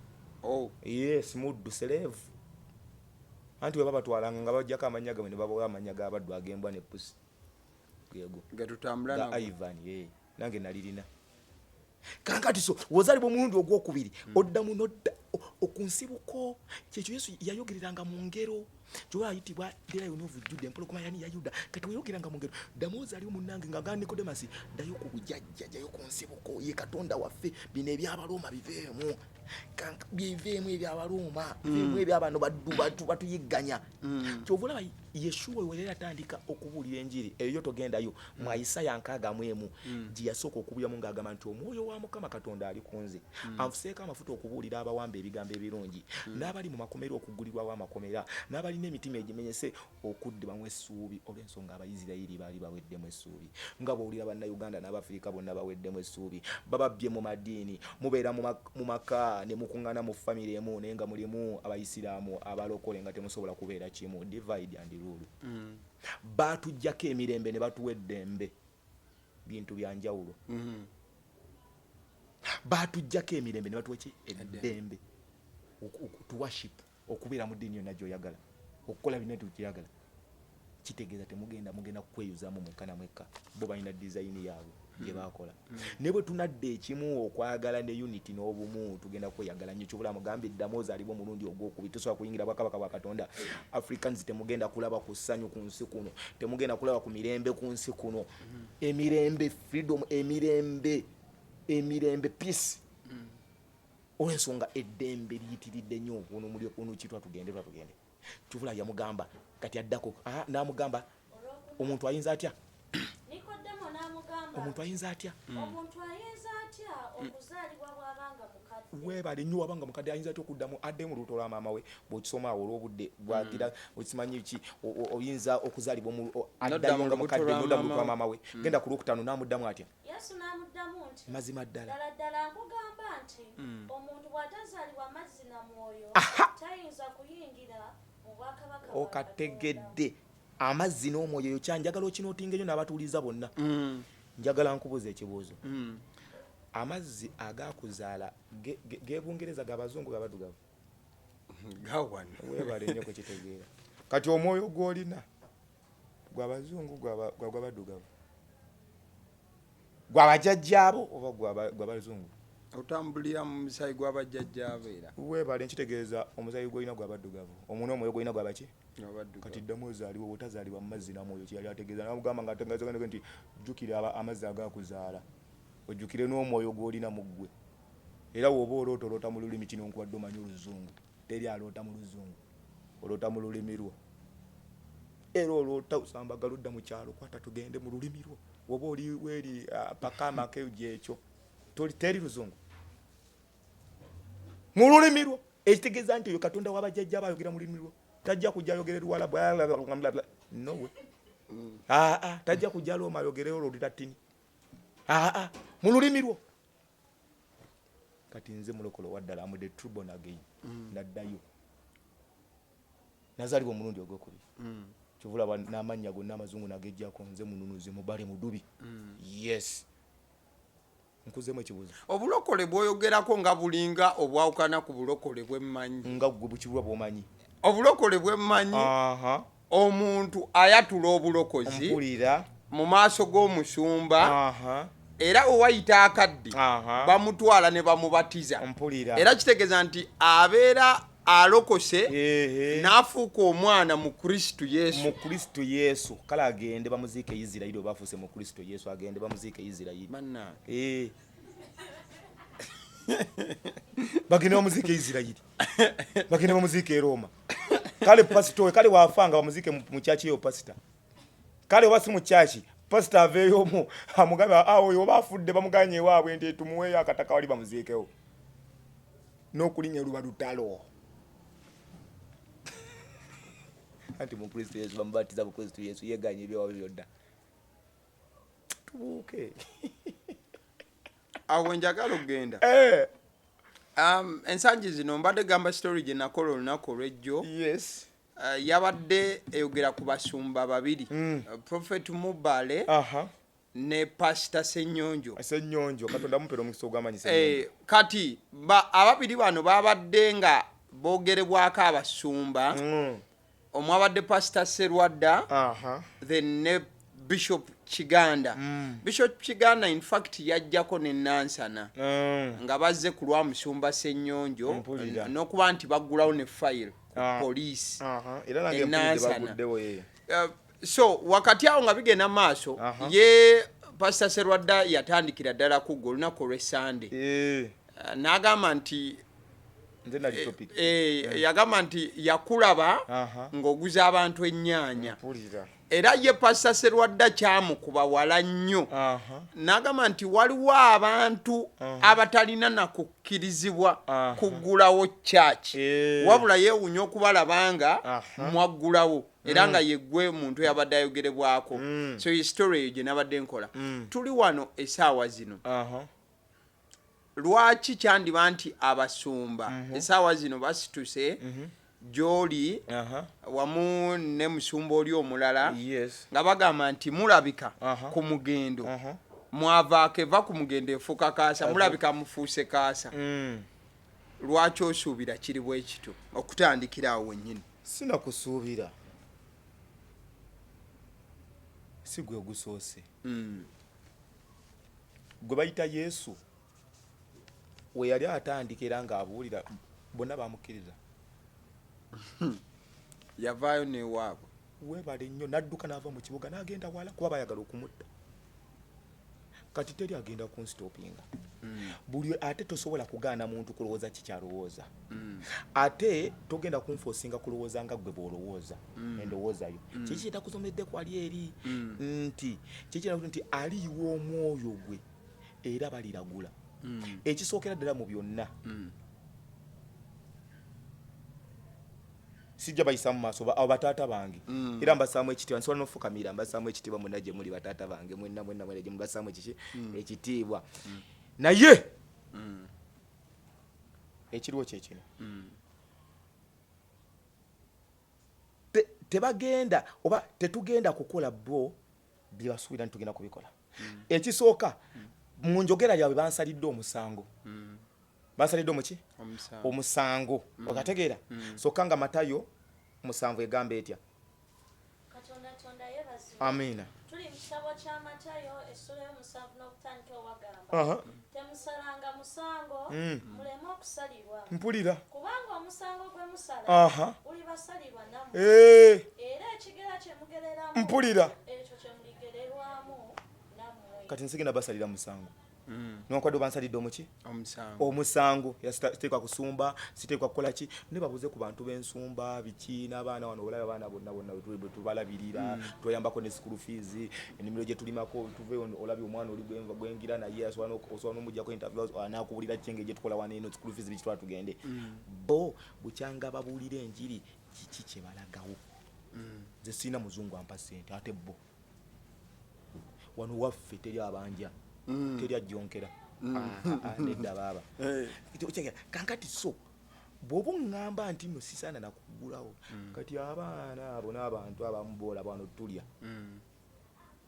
Oh. Yes, muddu, slave. Anti bwe babatwalanga nga bajjako amannya gaabwe ne babawa amannya g'abaddu ag'embwa ne pusi, gego Getutambula ga nago. Ivan ye nange nalirina. Kankati so wozaalibwa omulundi ogwokubiri, oddamu nodda okunsibuko. Kyekyo Yesu yayogereranga mu ngero, kyoba ayitibwa the Lion of Judah, empologoma yani ya Yuda. Kati weyogeranga mu ngero, ddamu ozaaliwo munnange nga ga Nikodemasi, ddayo ku bujjajja, ddayo ku nsibuko ye Katonda waffe. Bino ebyabarooma biveemu. Biveemu ebyabarooma, biveemu ebyabano baddu batuyigganya. Kyova olaba Yeshuwa we yali atandika okubuulira enjiri eyo, togendayo mu Isaya 61 gye yasooka okubuuliramu ng'agamba nti omwoyo wa Mukama Katonda ali ku nze, anfuseeko amafuta okubuulira abawamba ebigambo ebirungi, n'abali mu makomera okugulirwawo amakomera, n'abalina emitima egimenyese okuddibwamu essuubi, olw'ensonga Abayisirayiri baali baweddemu essuubi, nga bw'owulira Bannayuganda n'Abafirika bonna baweddemu essuubi, bababbye mu madiini. Mubeera mu maka ne mukuŋŋaana mu famire emu, naye nga mulimu Abayisiraamu, abalokole, nga temusobola kubeera kimu. Divide and rule. Baatuggyako emirembe ne batuwa eddembe, bintu bya njawulo. Baatuggyako emirembe ne batuwa ki? Eddembe. To worship, okubeera mu ddiini yonna gy'oyagala, okukola byonna gy'oyagala. Kitegeeza temugenda, mugenda kweyuzaamu mwekka na mwekka. Bo balina design yaabwe gye bakola. Ne bwe tunadda ekimu, okwagala ne unity n'obumu, tugenda kweyagala nnyo. Kyobula mugambye, ddamu ozaalibwa omulundi ogwokubiri, tosobola kuyingira bwakabaka bwa Katonda. Africans, temugenda kulaba ku ssanyu ku nsi kuno, temugenda kulaba ku mirembe ku nsi kuno. Emirembe, freedom, emirembe, emirembe, peace, olw'ensonga eddembe liyitiridde nnyo. Ono muli ono kitwa tugende, twa tugende. Kyovula yamugamba kati addako, ah, n'amugamba omuntu ayinza atya? Nikodemo n'amugamba Omuntu ayinza atya? Omuntu ayinza atya okuzaalibwa bw'abanga mukadde? Weebale nnyo. Wabanga mukadde, ayinza atya okuddamu adde mu lubuto lwa maama we? Bw'okisoma awo olw'obudde bwagira, okimanyi ki? Oyinza okuzaalibwa Nodda addayo mu nga lubuto mukadde lwa nodda mu lubuto lwa maama. maama we. Genda ku lwokutaano, n'amuddamu atya? Yesu n'amuddamu nti, Mazima ddala, ddala ddala nkugamba nti omuntu bw'atazaalibwa amazzi na mwoyo, tayinza kuyingira mu bwakabaka bwa Katonda. Okategedde? Amazzi n'omwoyo. Eyo kyanjagala okinootinga enyo n'abatuuliza bonna. Njagala nkubuuza ekibuuzo. Amazzi agakuzaala g'ebungereza, g'abazungu, g'abaddugavu? Gawano. Weebale nnyo kukitegeera. Kati omwoyo gw'olina gwabazungu, gwabaddugavu, gwabajjajjaabo oba gwabazungu? Otambulira mu musaayi gw'abajjajjaabo era. Weebale. Nkitegeeza omusaayi gw'olina gwabaddugavu, omuna omwoyo gw'olina gwabaki? Abaddugavu. Kati ddamu ozaalibwa. Bwotazaalibwa mu mazzi namwoyo, kyeyali ategeeza namugamba nga ategeeza nti jjukira amazzi agakuzaala, ojjukire n'omwoyo gw'olina mu ggwe. Era woba oloota, oloota mu lulimi kino nkuwadde omanyi Oluzungu, teri aloota mu Luzungu, oloota mu lulimi lwo. Era oloota osambagala odda mu kyalo, kwata tugende mu lulimi lwo. Woba oli weeri paka amaka gyekyo, teri Luzungu, mu lulimi lwo. Ekitegeeza nti oyo Katonda w'abajjajja aba ayogera mu lulimi lwo. Tajja kujja ayogere Luwala nowe, aa, tajja kujja Looma ayogere olwo Lulatini, aa, mu lulimi lwo. Kati nze mulokole owaddala, am the true born again. Naddayo, nazaalibwa omulundi ogwokubiri. Kyovulaba n'amannya gonna amazungu nagejjako. Nze mununuzi Mubale Mudubi. Yes, nkuzemu ekibuuzo. Obulokole bw'oyogerako nga bulinga obwawukana ku bulokole bwemmanyi. Nga gwe bukibwa bw'omanyi. Obulokole bwemmanyi, omuntu ayatula obulokozi Mpulira. mu maaso g'omusumba, era wewayita akadde bamutwala ne bamubatiza. Mpulira. Era kitegeeza nti abeera alokose n'afuuka omwana mu Kristo Yesu. Mu Kristo Yesu. Kale agende bamuziike Isirayiri. Oba afuuse mu Kristo Yesu, agende bamuziike Isirayiri. Bannange. Eh. Bagende bamuziike Isirayiri, bagende bamuziike e Roma. Kale pasito we, kale wafanga bamuziike mu kyaki eyo pasita. Kale oba si mu kyaki. Pasita aveeyo omu amugambe, "Ah, oyo oba afudde, bamuganye ewaabwe nti tumuweeyo akataka wali bamuziikewo." N'okulinnya luba lutalo. Anti mu Kristo Yesu bamubatiza mu Kristo Yesu, yeganye ebyewaabwe byonna. Tubuuke. Awo wenjagala okugenda. Eh, Ensangi zino mbadde gamba story gye nakola olunaku olw'ejjo. Yabadde eyogera ku basumba babiri, Prophet Mubale ne Pasita Senyonjo. Senyonjo, Katonda mupera omukisa ogw'amaanyi, Senyonjo. Kati ababiri bano babadde nga boogerebwako abasumba. Omwabadde Pasita Serwadda, then ne Bishop Kiganda. Bishop Kiganda in fact yajjako ne Nansana nga bazze ku lwa musumba Senyonjo Mpulira. n'okuba nti baggulawo ne file ku poliisi Era nange mpulidde. Enansana. Baguddewo ye. So wakati awo nga bigenda maaso, ye Pasita Serwadda yatandikira ddala kugga olunaku olw'Essande. N'agamba nti Nze nali topic. Yagamba nti yakulaba ng'oguza abantu ennyaanya. Mpulira. Era ye Pasita Serwadda kyamukuba wala nnyo. N'agamba nti waliwo abantu abatalina nakukkirizibwa kuggulawo church, wabula yeewuunya okubalaba nga mwaggulawo, era nga yeggwe muntu eyabadde ayogerebwako. So ye story eyo gye nabadde nkola. Tuli wano essaawa zino. Lwaki kyandiba nti abasumba essaawa zino basituse gy'oli wamu ne musumba oli omulala nga bagamba nti mulabika ku mugendo mwavaako, eva ku mugendo efuuka kaasa, mulabika mufuuse kaasa? Lwaki osuubira kiri bwe kityo okutandikira awo wennyini? Sinakusuubira, si gwe gusoose. Gwe bayita Yesu we yali atandika era ng'abuulira, bonna bamukkiriza. Yavaayo newaabwe. Weebale nnyo. N'adduka n'ava mu kibuga n'agenda wala kuba bayagala okumutta. Kati teri agenda kunstopinga. Buli ate tosobola kugaana muntu kulowooza kikyalowooza. Ate togenda kunforcinga kulowooza nga gwe bw'olowooza. Endowooza yo kiki kyetakuzomedde kwali eri nti kiki nti aliyiwa omwoyo gwe era baliragula. Ekisookera ddala mu byonna, sijja bayisa mu maaso abo bataata bange. Era mbasaamu ekitiibwa, nsobola n'ofukamira. Mbasaamu ekitiibwa mwenna gye muli, bataata bange mwenna mwenna mwenna gye mubasaamu ekiki ekitiibwa. Naye ekiriwo kyekino. Tebagenda oba tetugenda kukola bo bye basuubira nti tugenda kubikola. Ekisooka, mu njogera lyabwe bansalidde omusango. Bansalidde omuki? Omusango. Omusango. Okategeera? Sokka nga Matayo 7 egamba etya? Katonda tonda yeebazibwe. Amiina. Tuli mu kitabo kya Matayo essula y'omusanvu n'okutandika owagamba, "Temusalanga musango, muleme okusalirwa. Mpulira. Kubanga omusango gwe musala gulibasalirwa nammwe, era ekigera kye mugereramu, Mpulira. ekyo kye muligererwamu nammwe." Kati nsigenda basalira musango newankubadde obansalidde omuki? Omusango. Omusango. Era siteekwa kusumba, siteekwa kukola ki, ne babuze ku bantu b'ensumba biki n'abaana wano. Olaba abaana bonna bonna bwe tubalabirira, tweyambako ne school fees, ennimiro gye tulimako tuveeyo. Olabye omwana oli gwengira naye osobola n'omugjako interview anakubuulira ki engeri gye tukola wano eno, school fees biki, twala tugende. Bo bukyanga babuulira enjiri, kiki kye balagawo? Nze sirina muzungu ampa ssente. Ate bo wano waffe teri abanja, teri ajjonkera. Ah, ah, nedda baaba. Okyegera? Kankati so bw'oba oŋŋamba nti nno sisaana nakuggulawo, kati abaana abo n'abantu abamu boolaba wano tulya,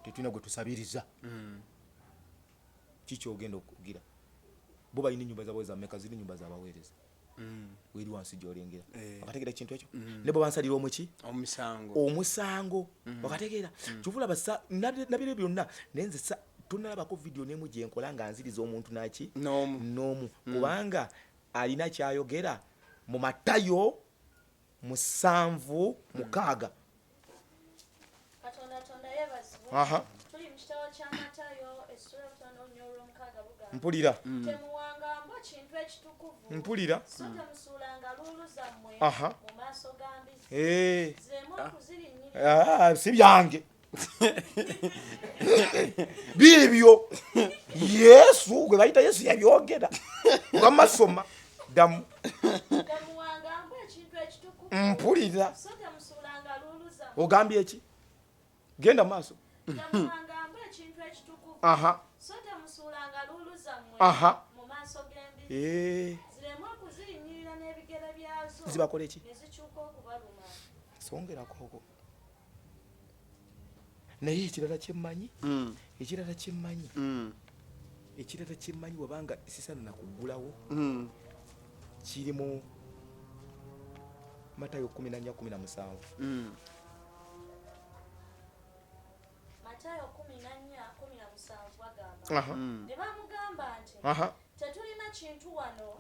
tetulina gwe tusabiriza. Kikyogenda okugira bo balina ennyumba zaabwe zammeka? Ziri nyumba zabaweereza weri wansi gyolengera. Okategeera ekintu ekyo? Ne bwe bansalira omuki? Omusango. Omusango. Okategeera? Kyova olaba nabiro byonna, naye nze tonalabako vidiyo nemu gyenkola nga nziriza omuntu naki. N'omu. N'omu, kubanga alina kyayogera mu Matayo 7:6. Katonda tonda yeebazibwe. Tuli mu kitabo kya Matayo essula 5 olunyiriri olw'omukaaga lugamba, Mpulira. "Temuwanga mbwa kintu ekitukuvu, Mpulira. so temusuulanga luulu zammwe mu maaso ga mbizi, zireme okuzirinnyirira." Ah, si byange. Biibyo Yesu gwe bayita Yesu yabyogera. Wamasoma ddamu. Temuwangambu ekintu ekitukuvu. Mpulira. So temusuulanga luulu zammwe. Ogambye ki? Genda mu maaso. Temuwangambu ekintu ekitukuvu. Aha. So temusuulanga luulu zammwe Aha. mu maaso g'embizzi. Eh, Zireme okuzirinnyirira n'ebigere byazo. Zibakole ki? Ne zikyuka okubaluma. Songerako okwo. Naye ekirala kyemmanyi, ekirala kyemmanyi, ekirala kyemmanyi, wabanga sisana nakuggulawo, kiri mu Matayo 14:17. Matayo 14:17 agamba. Ne bamugamba nti, tetulina kintu wano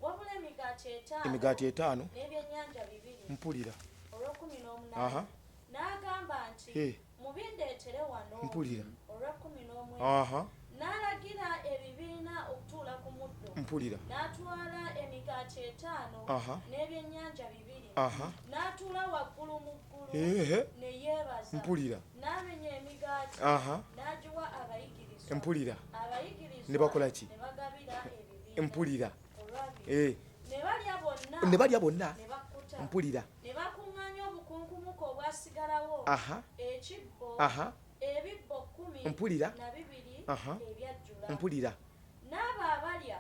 wabula emigaati etaano Emigaati etaano n'ebyennyanja bibiri. Mpulira. Olw'ekumi n'omunaana. N'agamba nti, mubindeetere wano. Mpulira. Olw'ekumi n'omwenda. N'alagira ebibiina okutuula ku muddo. Mpulira. N'atwala emigaati etaano n'ebyennyanja bibiri. N'atuula waggulu mu ggulu ne yeebaza. Mpulira. N'amenya emigaati n'agiwa abayigirizwa. Mpulira. Abayigirizwa Ne bakola ki? ne bagabira ebibiina. Mpulira. Olwabiri. Ne balya bonna. Ne balya bonna. Ne bakkuta. Mpulira. Ne bakuŋŋaanya obukunkumuka obwasigalawo. Ekibbo. Ebibbo 12 ebyajjula. Mpulira. N'abo abalya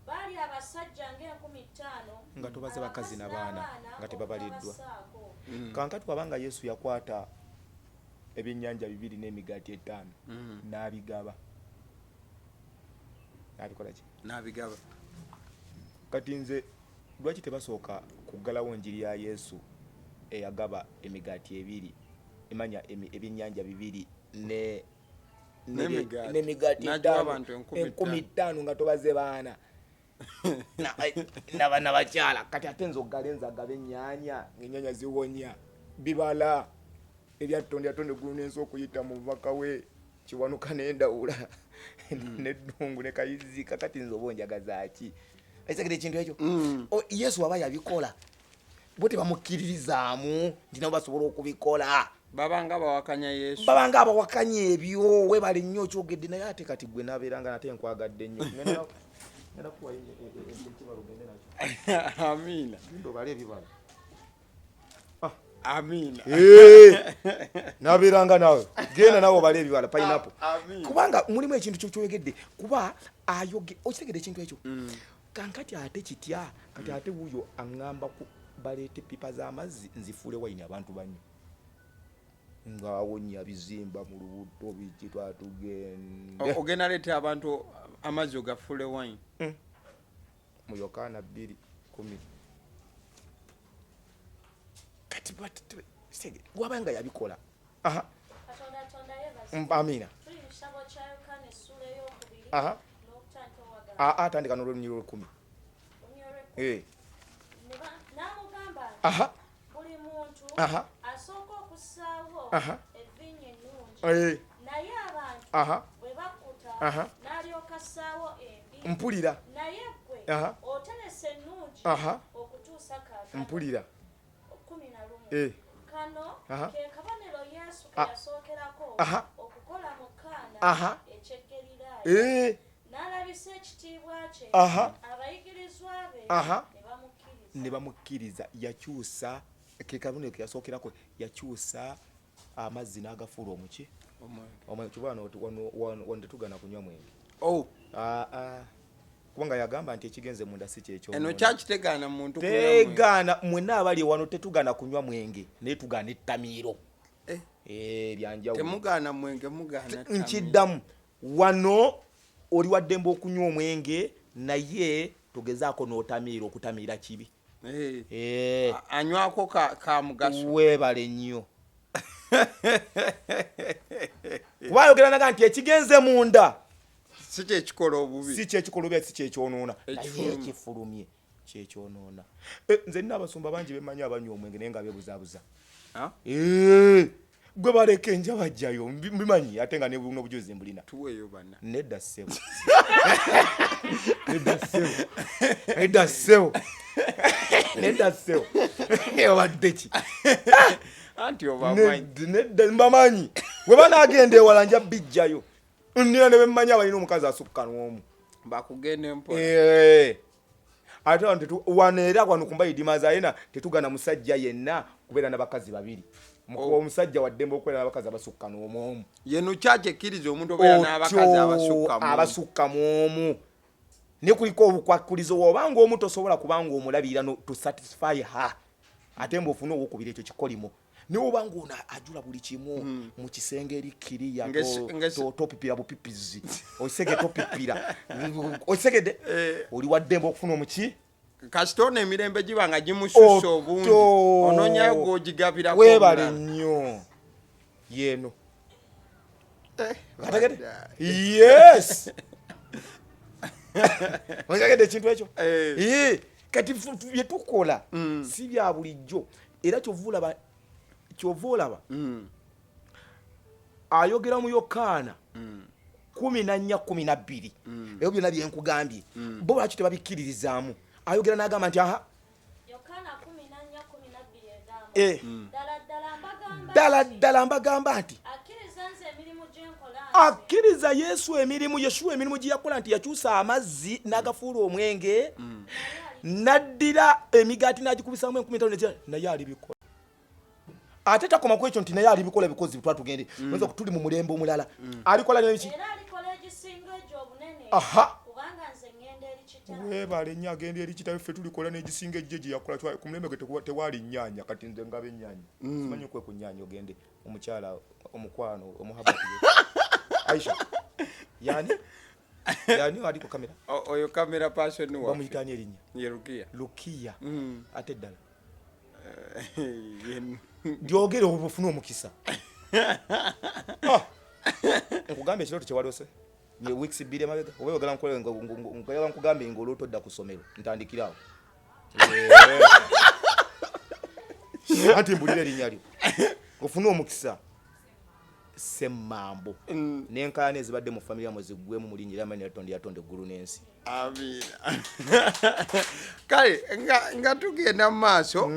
baali abasajja ng'enkumitaano Nga tobaze bakazi n'abaana, nga tebabaliddwa. okutabasaako. Kankati wabanga Yesu yakwata ebyennyanja bibiri n'emigaati etaano n'abigaba, n'abikola ki? N'abigaba. Kati nze lwaki tebasooka kuggalawo njiri ya Yesu eyagaba emigaati ebiri, emanya ebyennyanja bibiri N'emigaati. n'emigaati N'agiwa etaano, abantu enkumi enkumi ttaano nga tobaze baana nabakyala. Kati ate nze oggale nze agaba ennyanya, ng'ennyanya ziwonya bibala ebyattonde yatonda eggulu n'ensi okuyita mu bubaka we Kiwanuka n'Endawula n'Eddungu ne Kayizzi. Kakati nze oba onjagaza ki? Ekisegere ekintu ekyo. Yesu aba yabikola, bo tebamukkiririzaamu nti nabo basobola okubikola. Babanga bawakanya Yesu. Babanga abawakanya ebyo. Webale nnyo okyogedde, naye ate kati gwe nabeeranga nate nkwagadde nnyo. Ngenda kuwa ekibala ogende nakyo. Amiina. Genda obale ebibala. Amiina. Nabeeranga naawe, genda naawe obale ebibala, pineapple. Amiina. Kubanga mulimu ekintu kyoyogedde, kuba ayoge okitegedde ekintu ekyo. Kankati ate kitya? Kati ate wuuyo aŋŋamba ku baleete pipa z'amazzi nzifuule wayini abantu banywe, ng'awonya bizimba mu lubuto biki, twatugende. Ogenda leeta abantu amazzi ogafuule wine? Mu Yokaana 2:10. Kati waba nga yabikola. Aha. Katonda tonda yeebazibwe. Amiina. Tuli mu kitabo kya Yokaana essuula ey'okubiri n'okutandika owagala. Aa, tandika n'olunyiriri olwekumi. Olunyiriri olw'ekkumi. N'amugamba nti, buli muntu asooka okussaawo evviinyo ennungi, naye abantu bwe bakkuta, n'alyoka assaawo embi. Mpulira. Naye ggwe oterese ennungi okutuusa kaakano. Mpulira. 11. Kano ke kabonero Yesu ke yasookerako okukola mu Kaana eky'e Ggaliraaya. N'alabisa ekitiibwa kye, abayigirizwa be ne bamukkiriza. Ne bamukkiriza. Yakyusa ke kabonero ke yasookerako, yakyusa amazzi n'agafuula omuki? Omwenge. Omwenge. Kyova wano tetugana kunywa mwenge. Oh. Kubanga yagamba nti ekigenze munda si kyekyo. Eno kyakitegaana muntu kunywa mwenge. Tegaana, mwenna abali wano tetugana kunywa mwenge, naye tugaana ettamiiro. Byanjawulo. Temugaana mwenge, mugaana ttamiiro. Nkiddamu, wano oli waddembe okunywa omwenge, naye togezaako n'otamiira, okutamiira kibi. Anywako ka mugaso. Weebale nnyo. Kuba ayogera naga nti ekigenze munda si kyekikola obubi. Si kyekikola obubi, si kyekyonoona. Naye Ekifulumye. ekifulumye kyekyonoona. Nze nina abasumba bangi bemanyi abanywa omwenge naye nga beebuzaabuza. Gwe baleka enja bajjayo, mbimanyi ate nga n'obujulizi mbulina. Tuweeyo bana. Nedda ssebo. Nedda ssebo. Nedda ssebo. Nedda ssebo. Obadde ki? Anti obamanyi. Nedda, mbamanyi. Bwe banaagenda ewala nja bijjayo. Nina ne bemmanyi abalina omukazi asukka n'omu. Bakugende mpola. Eh. Ate wano wano era wano ku Mbayidimazi Arena tetugana musajja yenna kubeera n'abakazi babiri. Oh. Omusajja wa ddembe okubeera n'abakazi abasukka n'omu omu. Yeno kyaki ekkiriza omuntu obeera n'abakazi abasukka mu omu. Abasukka mu omu. Naye kuliko obukwakkulizo, bw'obanga omu tosobola kubanga omulabirira no, to satisfy her. Ate mbu ofune owokubiri ekyo kikolimo. Naye obanga ono ajula buli kimu mu kisenge eri kiriya, topipira bupipizi. Osege topipira. Osegedde? Oli wa ddembe okufuna omuki? Kasita ono emirembe giba nga gimusussa obungi, onoonyayo gw'ogigabirako Weebale omulala. nnyo. Yeeno. Kategedde? Badda. Yes. Otegedde ekintu ekyo? Eh. Kati bye tukola si bya bulijjo. Era kyova olaba ayogera mu Yokaana 14:12. Ebyo byonna bye nkugambye. Bo lwaki tebabikkiririzaamu? Ayogera n'agamba nti aha. Yokaana 14:12 egamba. Ddala ddala mbagamba Ddala nti, ddala mbagamba nti, akkiriza nze emirimu gye nkola nze. Akkiriza Yesu emirimu, Yeshuwa emirimu gye yakola nti yakyusa amazzi n'agafuula omwenge, n'addira emigaati n'agikubisaamu enkumi ttaano n'ekira, naye alibikola. Ate takoma ku ekyo nti naye alibikola bikozi bitwa tugende. Oyinza tuli mu mulembe omulala. Alikola n'ebiki? Era alikola egisinga egyo obunene. Kubanga nze ŋŋenda eri kitange. Weebale nnyo, agenda eri kitabe, ffe tulikola n'egisinga ejjo gye yakola. Ku mulembe gwe tewaali nnyaanya, kati nze ngaba ennyaanya. Simanyi okwe ku nnyaanya ogende omukyala omukwano omuhabati. Aisha. Yani? Yani ali ku kamera? Oyo camera person waffe. Bamuyita ani erinnya? Ye Lukiya. Lukiya. Ate ddala. Lyogere oba ofune omukisa. Nkugambye ekirooto kye waloose. Ye weeks 2 emabega. Oba oyagala nkole nga nkugambe ng'olooto odda ku ssomero. Ntandikira awo. Anti mbulira erinnya lyo. Ofune omukisa. Semmambo. N'enkaayana ezibadde mu famire yammwe ziggweemu mu linnya ery'amaanyi erya Katonda yatonda eggulu n'ensi. Amiina. Kale nga tugenda mu maaso,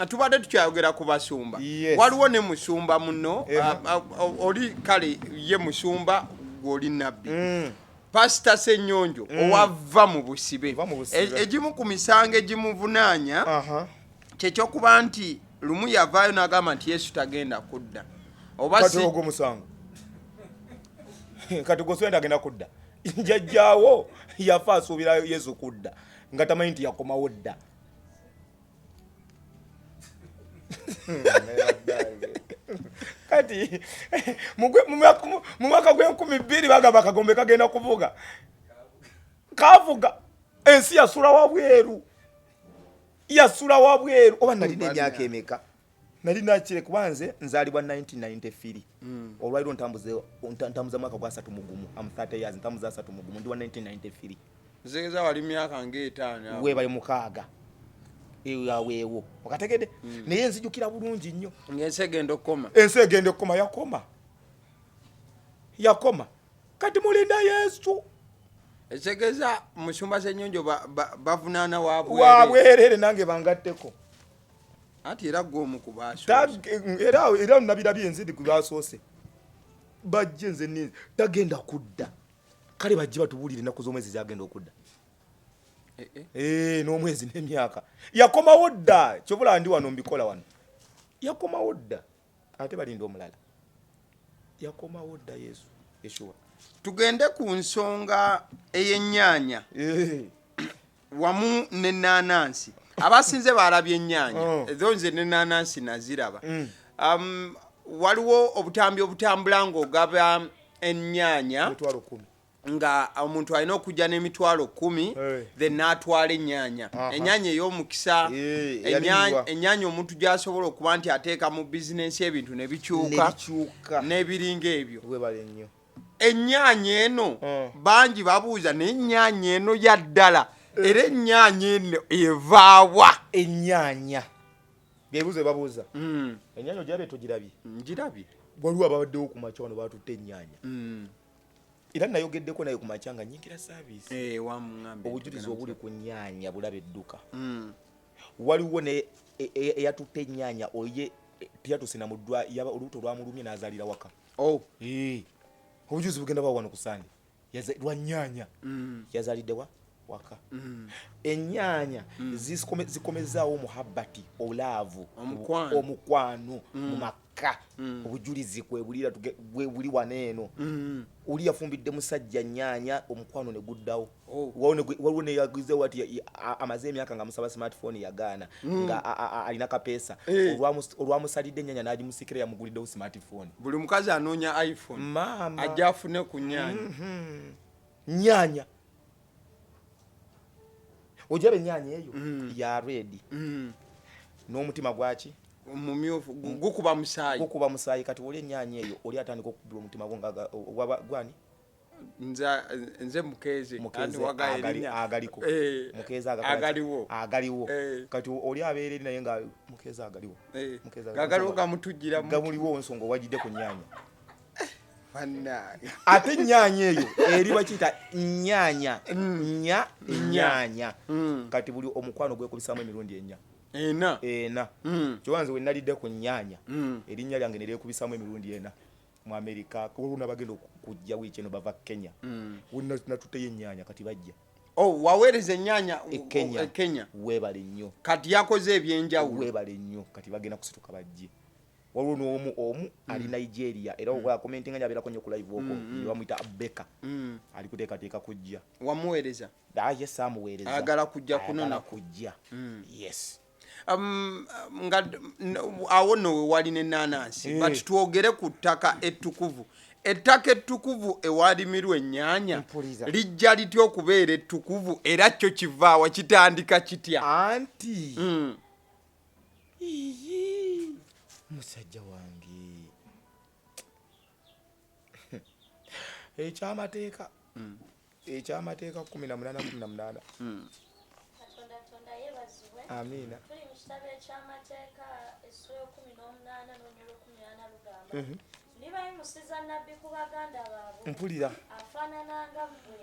tubadde tukyayogera ku basumba. Waliwo ne musumba muno, oli kale ye musumba gw'oli nabbi. Pasita Ssennyonjo owava mu busibe. Ova mu busibe. Egimu ku misango egimuvunaanya kyekyokuba nti lumu yavaayo n'agamba nti Yesu tagenda kudda. Oba Kati si ogwo musango. Kati gwe oswenda agenda kudda. Njajjaawo yafa asuubira Yesu kudda nga tamanyi nti yakomawo dda. Kati mu mwaka gw'enkumi bbiri bagamba akagombe kagenda kuvuga. Kavuga. Ensi yasula wabweru. Yasula wabweru. Oba nalina emyaka emeka? Nali nakire kuba nze nzaalibwa 1993. Olwaliro ntambuza mwaka gwa asatu mu gumu. I'm 30 years, ntambuza asatu mu gumu. Ndi wa 1993. Nzigeza wali myaka ng'etaano awo. Weebale mukaaga. Eyo aweewo. Okategedde? Naye nzijukira bulungi nnyo. Ng'ensi egenda okukoma. Ensi egenda okukoma, yakoma. Yakoma. Kati mulinda Yesu. Ekitegeeza musumba Ssennyonjo bavunaana wa bwereere. Wa bwereere nange bangatteko. Anti era ggwe omu ku baasoose. Era nabirabye nze ndi ku baasoose. Bajje nze nninze. Tagenda kudda. Kale bajje batubuulire ennaku z'omwezi z'agenda okudda. N'omwezi n'emyaka. Yakomawo dda. Ky'obula ndi wano mbikola wano. Yakomawo dda. Ate balinda omulala. Yakomawo dda Yesu. Yeshua. Tugende ku nsonga ey'ennyaanya. Wamu n'ennaanansi. Abasinze baalabye ennyaanya. Ezo nze n'ennaanansi naziraba. Waliwo obutambi obutambula ng'ogaba ennyaanya. Emitwalo 10. Nga omuntu alina okujja n'emitwalo 10, then n'atwala ennyaanya. Ennyaanya ey'omukisa, Eyalimirwa. ennyaanya omuntu gy'asobola okuba nti ateeka mu bizinensi ebintu ne bikyuka, Ne bikyuka. n'ebiringa ebyo. Weebale nnyo. Ennyaanya eno, bangi babuuza, naye ennyaanya eno ya ddala, era ennyaanya eno evaawa? Ennyaanya. Byebuuzo bye babuuza. Ennyaanya ogirabye togirabye? Ngirabye. Waliwo ababaddewo ku makya wano baatutte ennyaanya. Era nayogeddeko naye ku makya nga nnyingira service. Wamuŋŋambye Obujulizi nti obuli ku nnyaanya bulabe edduka. Waliwo ne eyatutte ennyaanya oye teyatuuse na muddwa, yaba olubuto lwamulumye n'azaalira waka. Oh. Obujulizi bugenda bawa wano ku Sande. Lwa nnyaanya. Yazalidde wa waka. Ennyaanya zikomezaawo muhabbati, olaavu, Omukwano. Omukwano mu maka. Obujulizi kwebulira bwe buli wano eno. Oli yafumbidde musajja nnyaanya, omukwano ne guddawo. Oh. Waliwo neyagizewo ati amaze emyaka nga musaba smartphone, yagaana, nga alina kapeesa. Olwamusalidde ennyaanya n'agimusikira, yamuguliddewo smartphone. Buli mukazi anoonya iPhone Maama. Ajja afune ku nyaanya. Nyaanya, ojaba ennyaanya eyo ya red n'omutima gwaki? Mumyufu, gukuba musaayi. Gukuba musaayi. Kati oli ennyaanya eyo, oli atandika okukubira omutima gwo nga gwani? Nze Mukeeze. Mukeeze. Anti wagaye erinnya. Agaliko. Mukeeze agakola ki? Agaliwo. Agaliwo. Kati oli abeera eri naye nga Mukeeze agaliwo. Mukeeze agaliwo. Gagaliwo gamutujjira mu Gamuliwo ensonga owagidde ku nnyaanya. Bannange. Ate ennyaanya eyo eri bakiyita nnyaanya nya ennyaanya. Kati buli omukwano gwekubisaamu emirundi enya. Ena. Ena. Kyoba nze wenalidde ku nnyaanya, erinnya lyange neryekubisaamu emirundi ena mu Amerika. Waliwo nabagenda okujja wiiki eno, bava Kenya. Natuteyo ennyaanya, kati bajja. Oh, waweereza ennyaanya E Kenya. E Kenya. Weebale nnyo. Kati yakoze ebyenjawulo. Weebale nnyo. Kati bagenda kusituka bajje. Waliwo n'omu omu ali Nigeria, era mm. Nga abeerako nnyo ku live okwo, bamuyita Beka. Ali kuteekateeka kujja. Wamuweereza? Aye, saamuweereza. Ayagala kujja Ayagala kunonako. kujja, yes. Nga awo nno we wali n'ennaanansi. But twogere ku ttaka ettukuvu. Ettaka ettukuvu ewalimirwa ennyaanya Mpulira. lijja litya okubeera ettukuvu, era kyo kivaawa, kitandika kitya? Anti iyi musajja wange, ekyamateeka 18:18. Katonda Tonda yeebazibwe. Amiina. Tuli mu kitabo ekyamateeka, essula 18 n'olunyiriri 18, lugamba: "Ndibayimusiza nabbi ku baganda baabwe Mpulira. afaanana nga ggwe,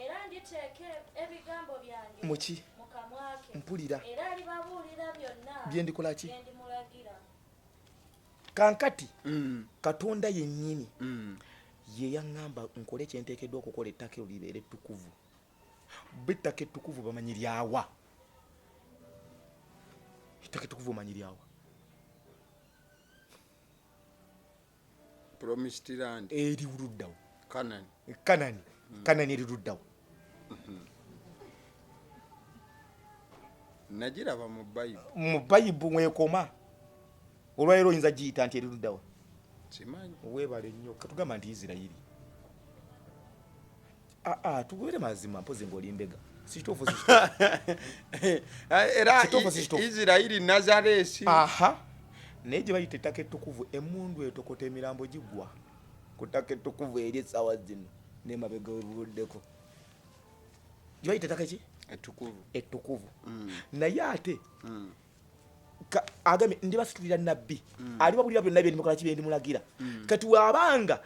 era nditeeka ebigambo byange Muki? mu kamwa ke, Mpulira. era alibabuulira byonna Bye ndikola ki? bye ndimulagira." Kankati Katonda yennyini ye yaŋŋamba nkole kyenteekeddwa okukola, ettaka eryo libeere ettukuvu. Bo ettaka ettukuvu bamanyi lyawa? Ettaka ettukuvu omanyi lyawa? Promised land. Eri luddawo? Canaan. Kanani. Kanani eri luddawo? Nagiraba mu Bayibuli. Mu Bayibu mwekoma. Olwaleero oyinza giyita nti eri luddawa? Simanyi. Weebale nnyo. Katugamba nti Isirayiri. Aa, tugobere mazima, mpozi ngaoli mbega. Sikituufu, sikituufu? Era Kituufu, si kituufu? Isirayiri, Nazaresi. Aha, naye gye bayita ettaka ettukuvu, emundu etokota, emirambo gigwa ku ttaka ettukuvu eri essaawa zino nemabega webuvuddeko. Gye bayita ettaka ki? Ettukuvu. Ettukuvu. Naye ate agambye ndibasitulira nabbi alibabulira byonna byendimukola ki, byendimulagira. Kati wabanga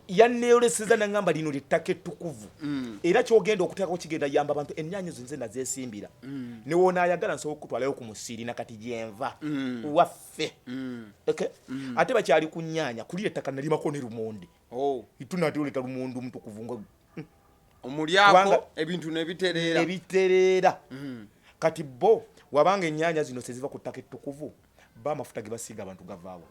yanneeyoleseza naŋŋamba lino lyettaka ettukuvu, era kyogenda okuteekako kigenda yamba abantu. Ennyaanya ezo nze nazeesimbira, newonaayagala nsobola okukutwalayo ku musiri nakati gyenva waffe. Okay? Ate bakyali ku nnyaanya, kulira ettaka nalimako ne lumonde. Oh. Tunatera oleta lumonde omutukuvu nga Omulyako ebintu nebitereera. Nebitereera. Kati bo wabanga ennyaanya zino seziva ku ttaka ettukuvu, ba amafuta ge basiiga abantu gavaawa?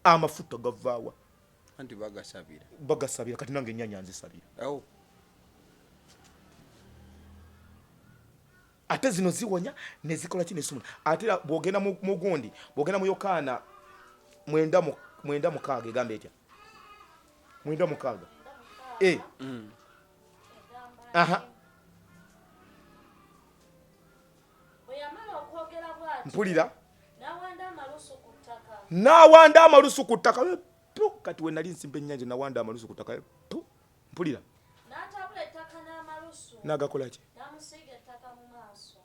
Amafuta gavaawa? Anti bagasabira. Bagasabira. Kati nange ennyaanya nzisabira. Oh. Ate zino ziwonya nezikola ki, nesumula. Ate era bwogenda mu gundi, bwogenda mu Yokaana 9:6, egamba etya? 9:6. Eh. Egamba bwe yamala okwogera bw'atyo, Mpulira. n'awanda amalusu ku ttaka. N'awanda amalusu ku ttaka. Pu! Kati we nali nsimba ennyanja, nawanda amalusu ku ttaka. Pu! Mpulira. N'atabula ettaka n'amalusu, N'agakola ki? n'amusiiga ettaka mu maaso.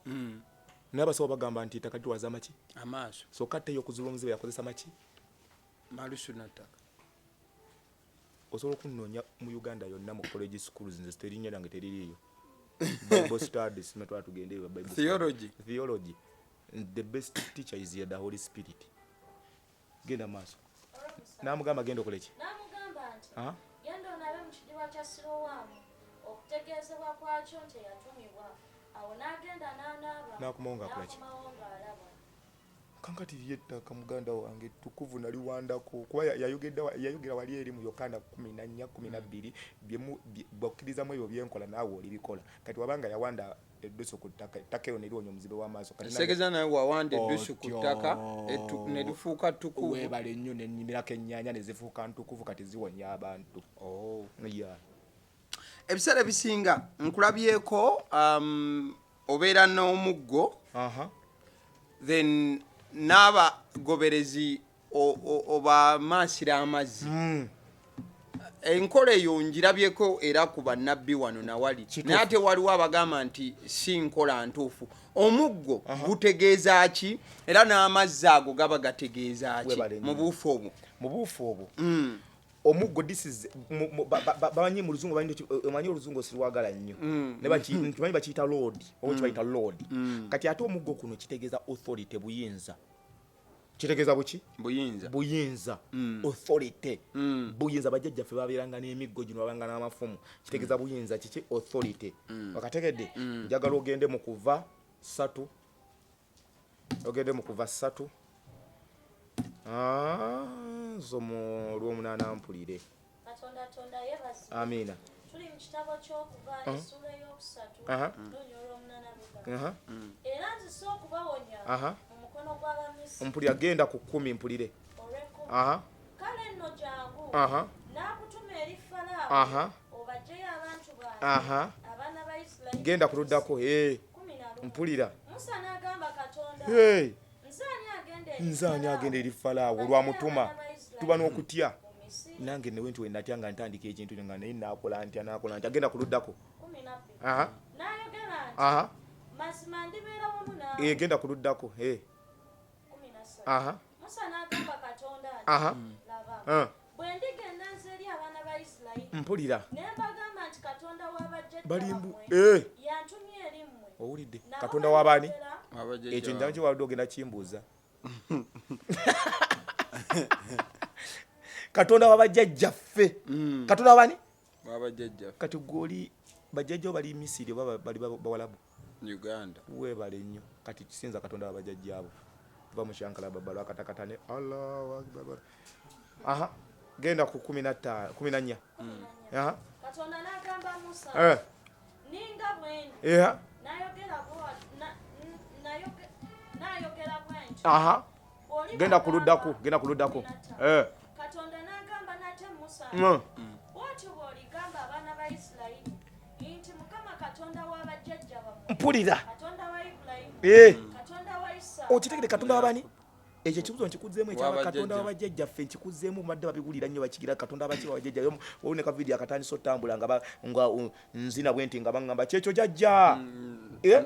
Naye abasawo bagamba nti ettaka litwaza amaki? Amaaso. Sokka ate okuzuula omuzibe yakozesa maki? Malusu nattaka. Osobola okunoonya mu Uganda yonna mu college schools, nze erinnya lyange teririiyo. Bible studies, natwala tugende Bible studies. Theology. Theology. The best teacher is the Holy Spirit. Genda maaso. N'amugamba genda okole ki? N'amugamba nti, Genda onaabe mu kidiba kya Sirowamu, okutegeezebwa kwakyo nti eyatumibwa. Awo n'agenda n'anaaba, N'akomawo ng'akola ki? n'akomawo ng'alaba. Kankati lye ettaka, muganda wange, ttukuvu, naliwandako kuba yayogera wali eri mu Yokaana 14:12, bw'okkirizamu ebyo byenkola, naawe olibikola. Kati wabanga yawanda eddusu ku ttaka, ettaka eryo ne liwonya omuzibe w'amaaso. Kati nange- Ekitegeeza nawe wawanda eddusu ku Otyo. ttaka ne lifuuka ttukuvu. Weebale nnyo. Nenyimirako ennyaanya ne zifuuka ntukuvu, kati ziwonya abantu. Oh. Yeah. Ebiseera ebisinga nkulabyeko obeera n'omuggo, then n'abagoberezi obamansira amazzi. Enkola eyo ngirabyeko era ku bannabbi wano nawali, naye ate waliwo abagamba nti si nkola ntuufu. Omuggo gutegeeza ki, era n'amazzi ago gaba gategeeza ki Webale nnyo. mu buufu obwo? Mu buufu obwo, omuggo, this is bamanyi mu luzungu, bamanyi omanyi oluzungu sirwagala nnyo. Ne nkimanyi bakiyita rod oba kibayita rod. Kati ate omuggo kuno kitegeeza authority, buyinza. Kitegeeza buki? Buyinza. Buyinza, authority, buyinza. Bajjajjaffe babeeranga n'emiggo gino, babanga n'amafumu. Kitegeeza buyinza. Kiki? Authority. Wakategedde? Njagala ogende mu Kuva 3, ogende mu Kuva 3. Ah, zo mu lw'omunaana, mpulire. Katonda tonda yeebazibwe. Amiina. Tuli mu kitabo ky'Okuva, essuula ey'okusatu, lunya olw'omunaana lugamba, era nzise okubawonya mu mukono gw'Abamisiri. Mpulira, genda ku 10, mpulire. Olw'ekumi. Kale nno jangu, n'akutuma eri Falaawo obaggyeyo abantu bange, abaana ba Isirayiri. Genda ku luddako. 11. Mpulira. Musa n'agamba Katonda, nze ani agenda eri Nze ani Falaawo, agenda eri Falaawo? baggyeyo Lwamutuma. abaana ba Isirayiri Tuba n'okutya. mu Misiri? Nange newe nti wenatya nga ntandika ekintu nga naye nakola ntya, nakola ntya? Genda ku luddako. 12. N'ayogera nti, mazima ndibeera wamu naawe. Genda ku luddako. 13. Musa n'agamba Katonda nti, laba, bwe ndigenda nze eri abaana ba Isirayiri, ne mbagamba nti Katonda w'abajjajja Balimbu. bammwe yantumye eri mmwe. Owulidde? Nabo Katonda w'abaani? balyogera, Ekyo njangi wadde ogenda kimbuuza. Katonda w'abajjajjaffe, Katonda w'abaani? Wabajjajja. Kati gwoli bajjajjawo bali Misiri oba bali Bawalabu? Uganda. Weebale nnyo. Kati kisinza Katonda w'abajjajjaabo tuva mu kyankala babalo akatakatane. Allahu akbar. Aha, genda ku 15, 14. Aha. Katonda n'agamba Musa, ninga bwe ndi nayogera nayogera bwe ntyo. Bw'oli Genda ku bagamba- luddako, genda ku luddako. 15. Katonda n'agamba nate Musa, bw'otyo bw'oligamba abaana ba Isirayiri nti Mukama Katonda w'abajjajja bammwe, Mpulira. Katonda wa Ibulayimu, Katonda wa Isaaka. Okitegere? Katonda w'abaani? Ekyo ekibuzo nkikuzeemu, ekyaba W'abajjajja. Katonda w'abajjajjaffe nkikuzeemu. Badde babiwulira nnyo, bakigira Katonda abaki wabajjajja. Waliwo ne kavidiyo akatandisa otambula nga nga nzina bwe nti nga baŋŋamba kyekyo jajja. Eh?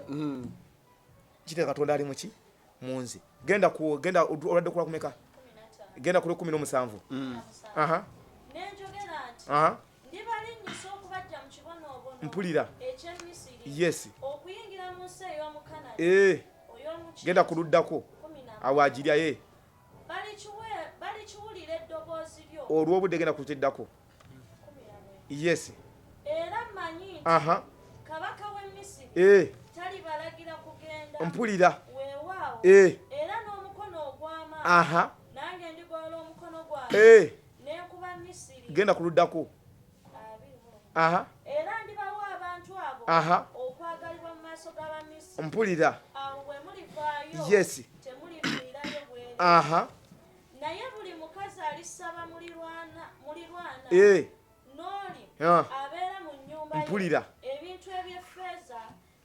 Kiteeka Katonda ali muki mu nze. Genda ku, genda, olwadde kula kumeka? 15. Genda ku 17. Aha. Nenjogera nti, ndibalinnyisa okubaggya mu kibonoobono Mpulira. eky'e Misiri, okuyingira mu nsi ey'omu Kanani, oy'omu Genda ku luddako. 11. Awo agirya ye. Balikiwulira eddoboozi lyo. Olw'obudde, genda ku kiddako. 19. Era mmanyi nti kabaka w'e Misiri talibalagira kugenda. Mpulira. Weewaawo, era n'omukono ogw'amaanyi, nange ndigolola omukono gwange nenkuba Misiri. Genda ku luddako. 21. Era ndibawa abantu abo okwagalibwa mu maaso g'Abamisiri. Mpulira. Awo bwe mulivaayo, temuliviirayo bwereere. Naye buli mukazi alisaba mulirwana n'oli abeera mu nnyumba ye, ebintu eby'effeeza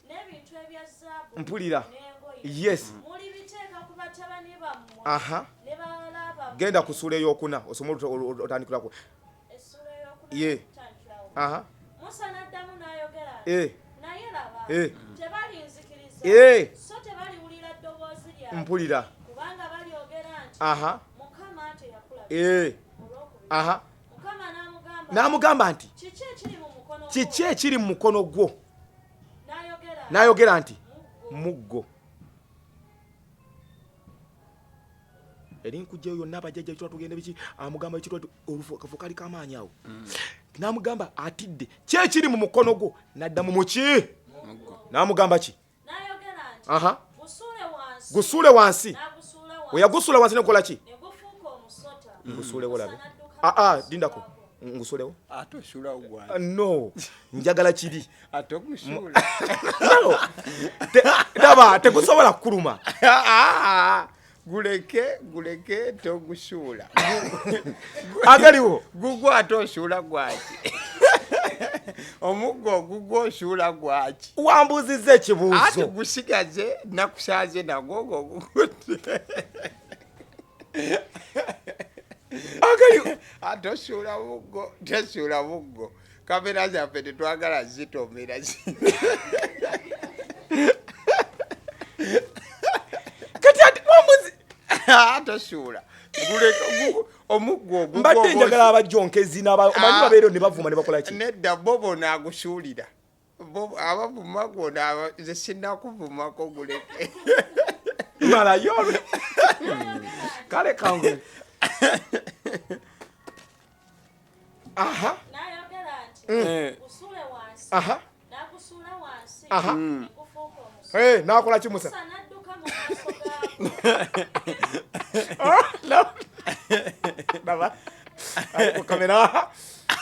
n'ebintu ebya zaabu n'engoye, mulibiteeka ku batabani bammwe ne bawala bammwe. Genda ku ssuula ey'okuna, osome otandikirako. Essuula ey'okuna, kutandikirawo. Musa n'addamu n'ayogera nti, naye laba, tebalinzikiriza, so tebaliwulira ddoboozi lyange, kubanga balyogera nti, Mukama teyakulabika. Olwokubiri, Mukama n'amugamba, N'amugamba nti, kiki ekiri mu mukono gwo? Kiki ekiri mu mukono gwo? N'ayogera, N'ayogera nti, muggo. Muggo. Eri nkugjeyo yonna abajjajja bitwa tugende biki amugamba ekitwa olufo kafo kali kamaanyi awo. N'amugamba atidde ki ekiri mu mukono gwo n'addamu muki n'amugamba ki Aha. Gusuule wansi we yagusuula wansi negukola ki ngusuulewo labe aa lindako ngusuulewo ate osuulawo gwange no njagala kiri ate ogusuula no daba tegusobola kukuluma guleke guleke togusuula agaliwo gugwo ate osuula gwaki omuggo ogugwo osuula gwaki wambuuzizza ate ekibuuzo gusigaze nakusaze nagwo gogugutte agaliwo ate osuula buggo tosuula buggo kamera zaffe tetwagala zitomera kati ate wambuzi tosuula guleke omuggo ogugwo mbadde oba njagala abajonkezi n'aba omanyi Ah. babeero ne bavuma ne bakola ki nedda bo bonaagusuulira Bo- abavuma gwona nze sinnakuvumako guleke malayo kale kangu aha n'ayogera nti Eh. gusuule wansi aha n'agusuula wansi Aha. ne gufuuka omusota Eh, n'akola ki musa Musa n'adduka mu maaso gaagwo Daba. Ali ku kamera aha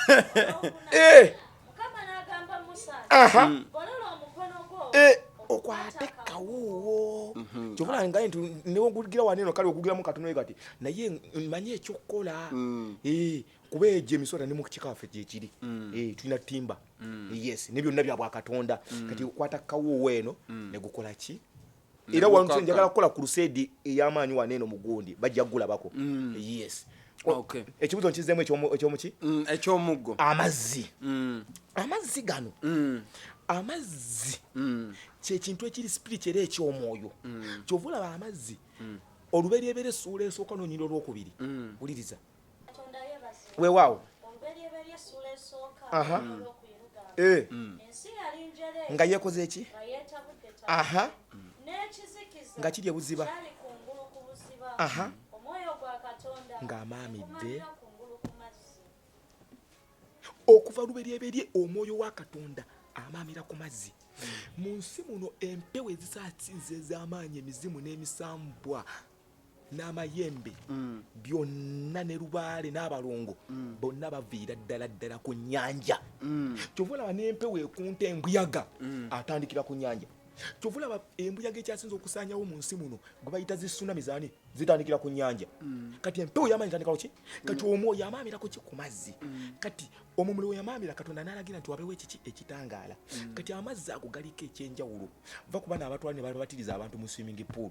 olw'okunama. Eh. Mukama n'agamba Musa nti aha golola omukono gwo Eh, okwate okwate kawuwo kyova nga nti newogugira wano eno kale ogugiramu katono kati naye manye ekyokukola Eh, kuba egyo emisota ne mu kikaffe gyekiri Eh, tulina timba yes ne byonna bya bwakatonda kati okwata kawuwo eno negukola ki era wano Negukaka. njagala kukola crusade ey'amaanyi wano eno mugundi bajja kugulabako yes Okay. Ekibuzo nkizeemu ekyomuki Ekyomuggo amazzi amazzi gano amazzi kyekintu ekiri spirit era ekyomwoyo kyova olaba amazzi oluberyebere essuula esooka nonyina olwokubiri wuliriza Katonda yeebazibwe. Weewaawo Olubereberye essuula esooka Aha. olwokubiri lugamba Eh, ensi yali njere nga yeekoze eki nga yeetabudde aha n'ekizikiza Nga kiri ebuziba. kyali kungulu ku buziba Aha. omwoyo gwa Katonda Ng'amaamidde. negumaamira kungulu ku mazzi Okuva luberyeberye omwoyo wa Katonda amaamira ku mazzi mu nsi muno empewo ezisaasinze ez'amaanyi emizimu n'emisambwa n'amayembe byonna ne lubaale n'abalongo bonna baviira ddala ddala ku nnyanja kyova olaba n'empewo ekunta embuyaga atandikira ku nnyanja kyova olaba embuyaga ekyasinza okusaanyawo mu nsi muno gwe bayita zi tsunami zaani zitandikira ku nnyanja kati empewo y'amaanyi etandikira ku ki kati omwoyo amaamira ku ki ku mazzi kati omumuli we yamaamira Katonda n'alagira nti wabeewo ekiki ekitangaala kati amazzi ago galiko ekyenjawulo va ku bano abatwala ne babatiriza abantu mu swimming pool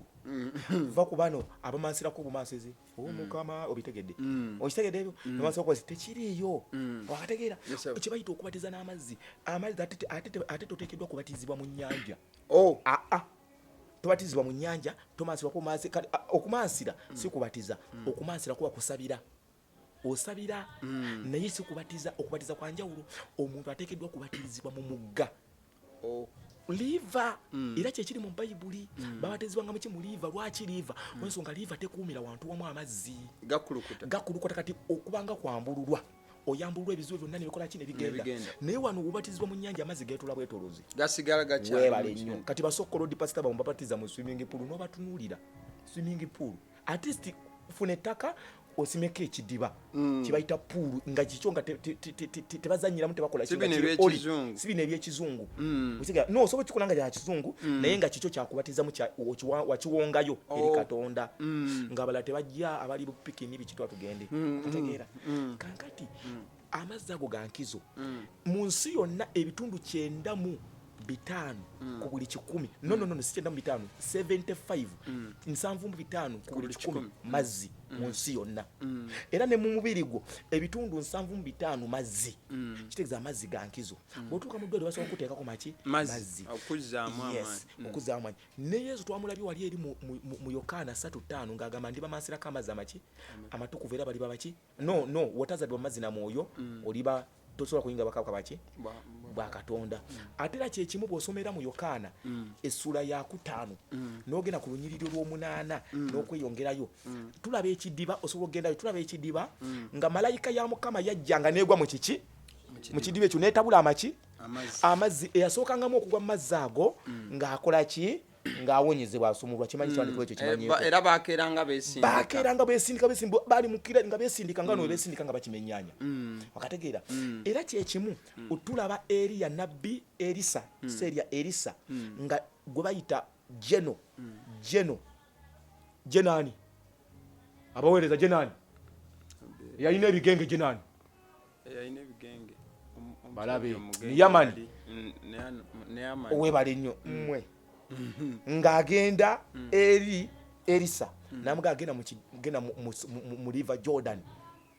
va ku bano abamansirako obumansizi omukama obitegedde okitegedde ebyo bamansirako tekiriiyo wakategeera Yes, sir. kye bayita okubatiza n'amazzi amazzi ate toteekeddwa kubatizibwa mu nnyanja Oh. aa tobatizibwa mu nnyanja tomansirwako mazzi kati okumansira si kubatiza okumansira kuba kusabira osabira naye si kubatiza okubatiza kwa njawulo omuntu ateekeddwa kubatirizibwa mu mugga Oh. river era kyekiri mu bayibuli babatizibwanga muki mu river lwaki river olwensonga river tekuumira wantu wamu amazzi Gakulukuta gakulukuta kati okubanga kwambululwa oyambululwa ebizibu byonna nebikola ki nebigenda Nebigenda. naye wano obatizibwa mu nnyanja amazzi geetula bwetolozi gasigala gakyali weebale mu nnyo kintu. kati basokkolodi pasita bamwe babatiza mu swimming pool n'obatunuulira swimming pool at least funa ettaka osimeko ekidiba kibayita pool nga kikyo nga tebazanyiramu tebakola Si ki, nga bino kiri oli. ebyekizungu. Si bino ebyekizungu Okitegera? No osobola okikola nga kya kizungu naye nga kikyo kyakubatizamu wakiwongayo eri Oh. Katonda ng'abalala tebajja abali bupikini biki tugende otegeera kankati amazzi ago ga nkizo mu nsi yonna ebitundu 95 ku buli 100 no no no no, si 95 75 75 ku buli 100 mazzi mu nsi yonna era ne mu mubiri gwo ebitundu 75 mazzi kitegeeza amazzi ga nkizo bw'otuuka mu ddwaliro basobola okuteekako maki Mazzi, okuzzaamu Yes, amaanyi. okuzzaamu amaanyi ne Yesu twamulabye wali eri mu Yokaana 3:5 ng'agamba ndibamansirako amazzi amaki amatukuvu era baliba baki no no wotazaalibwa mu mazzi na mwoyo oliba Tosobola kuyingira bwakabaka baki bwa Katonda. Ate era kyekimu bw'osomera mu Yokaana essuula yakutaano n'ogenda ku lunyiriri olw'omunaana n'okweyongerayo, tulaba ekidiba. Osobola okugendayo, tulaba ekidiba nga malayika ya Mukama yajja nga neegwa mu kiki, mu kidiba ekyo, neetabula amaki? Amazzi. Amazzi. Eyasookangamu okugwa mu mazzi ago ng'akola ki? Ng'awonyezebwa, asumulwa. Kimanyi kyandikuba ekyo? Kimanyiiko. Era bakeeranga besindika. Bakeera nga besindika, besimba, bali mukira nga besindika, nga no besindika nga bakima ennyanya, wakategeera? Era kyekimu tulaba Eriya, nabbi Erisa, seerya Erisa, nga gwe bayita geno geno genani, abaweereza genani, yalina ebigenge genani. Yalina ebigenge. Balabe, Omusajja omugenge Neyamani. Neyamani. Owebale nnyo mmwe. Ng'agenda eri Erisa namuga, agenda genda mu River Jordan,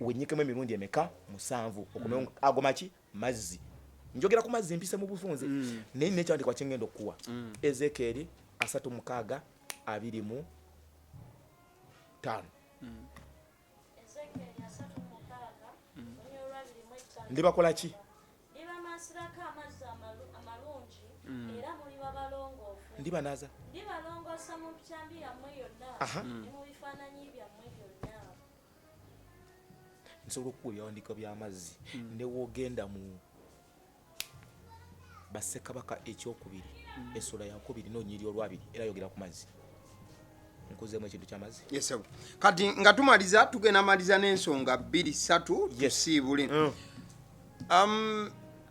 wenyikemu emirundi emeka? Musanvu. Okomewo. Ago maki? Mazzi. Njogera ku mazzi, mpise mu bufunze, naye nina ekyandikwa kyengenda okukuwa. Ezekeeri 36:25. Ezekyeri 36:25. Ndibakola ki? Ndibamansirako amazzi amalungi era muliba balongoofu. Ndibanaaza. Ndibalongoosa mu mpitambi yammwe yonna ne mu bifaananyi byammwe byonna. Nsobola okukuwa ebyawandiiko by'amazzi. Ne woogenda mu Bassekabaka ekyokubiri essula yakubiri n'olunyiriri olwabiri, era yogera ku mazzi. Nkuzeemu ekintu ky'amazzi. Yes, sir. Kati nga tumaliza, tugenda maliza n'ensonga bbiri ssatu, tusiibule.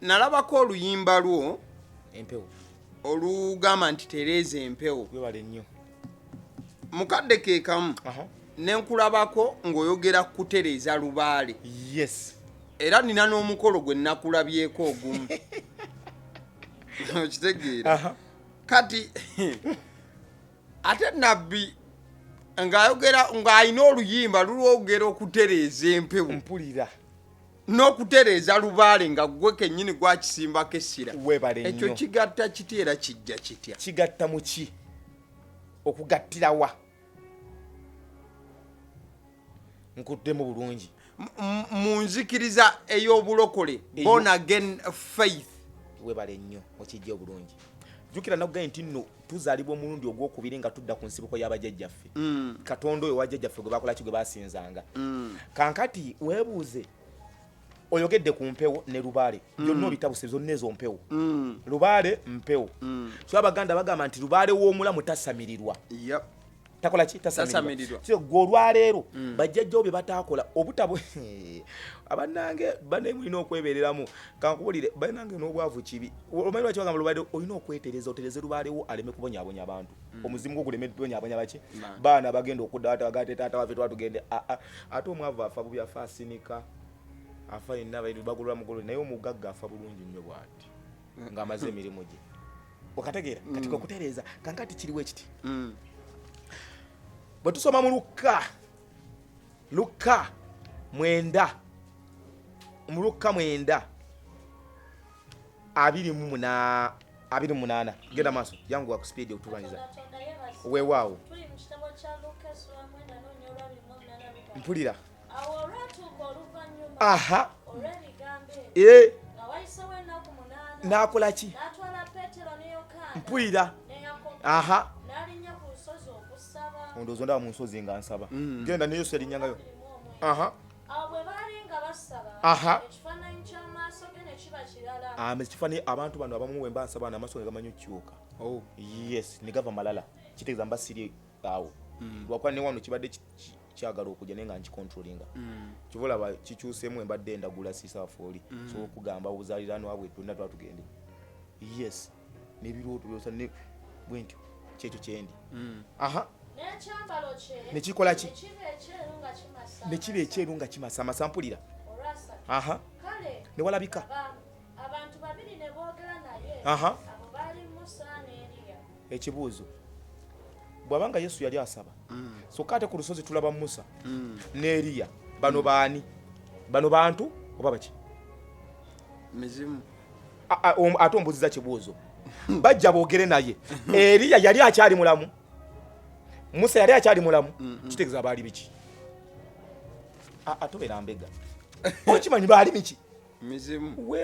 Nalabako oluyimba lwo Empewo. olugamba nti tereeza empewo. Webale nnyo. Mukadde ke kamu nenkulabako ng'oyogera kutereeza lubaale. Era nina n'omukolo gwe nakulabyeko ogumu, okitegeera? Kati ate nabbi ng'ayogera ng'alina oluyimba lulwogera okutereeza empewo Mpulira. n'okutereeza lubaale, nga gwe kennyini gwakisimbako essira. Webale Ekyo nnyo. kigatta kitya era kijja kitya? Kigatta mu ki? Okugattirawa? Nkuddemu bulungi. Mu nzikiriza ey'obulokole, born again faith. Webale nnyo, okijja obulungi. Jjukira nakugaye nti nno tuzaalibwa omulundi ogwokubiri nga tudda ku nsibuko y'abajjajjaffe, Katonda oyo wajjajjaffe gwe bakola ki? Gwe basinzanga. Kankati weebuuze, oyogedde ku mpewo ne lubaale, byonna obitabuse, zonna ezo mpewo. Lubaale mpewo. So Abaganda bagamba nti lubaale w'omulamu tasamirirwa. Takola ki? Tasamirirwa. Tasamirirwa. So gwe olwaleero bajjajjawo bye bataakola obutabo, abannange bane mulina okwebereramu. Kankubulire bannange, n'obwavu kibi. Omanyi lwaki bagamba lubaale olina okwetereza, otereze lubaalewo aleme kubonyaabonya abantu, omuzimu gwo guleme kubonyaabonya baki? Baana bagenda okudda ate bagate taata waffe twatugende. Ate omwavu afa bubi, afa asinika, afa yenna bagolola mugolole, naye omugagga afa bulungi nnyo bw'ati ng'amaze emirimu gye. Okategeera? Kati kwe kutereeza. Kankati kiriwo ekiti, bwe tusoma mu Lukka, Lukka 9, mu Lukka 9:28, genda maaso, yanguwa ku speed otubanyiza. Katonda yeebazibwe. Weewaawo. Tuli mu kitabo kya Luka essula 9:28 lugamba, Mpulira. Awo olwatuuka oluvannyuma olw'ebigambo ebyo, nga wayisewo ennaku 8, N'akola ki? n'atwala Peetero ne Yokaana ne Yakobo, n'alinnya ku lusozi okusaba. Ondowooza ndaba mu nsozi nga nsaba. Genda ne Yesu yalinyangayo. 29. Awo bwe baali nga basaba, ekifaananyi ky'amaaso ge ne kiba kirala. Ekifaananyi, abantu bano abamu wemba nsaba amaaso ge gamanyi okukyuka. Oh. Yes, ne gava malala, kitegeeza mba siri awo, lwakuba ne wano kibadde kyagala okujja naye nga nkicontrolinga. Kyova olaba kikyuseemu, embadde endagula sisaafu oli so okugamba obuzaaliranwa bwe twonna twatugende. Yes, n'ebirooto byosa ne bwentyo kyekyo kyendi. N'ekyambalo kye Ne kikola ki? ne kiba ekyeru nga kimasa. Ne kiba ekyeru nga kimasamasa. Mpulira. Olwasatu. Kale Ne walabika abantu babiri ne boogera naye. Abo baali Musa ne Eriya. Ekibuuzo, bw'abanga Yesu yali asaba, sokka ate ku lusozi tulaba Musa ne Eriya, bano baani? Bano bantu oba baki? Mizimu. Ate ombuziza kibuuzo. Bajja boogere naye, Eriya yali akyali mulamu, Musa yali akyali mulamu, kitegeeza baali biki? Tobeera mbega, okimanyi baali biki? Mizimu.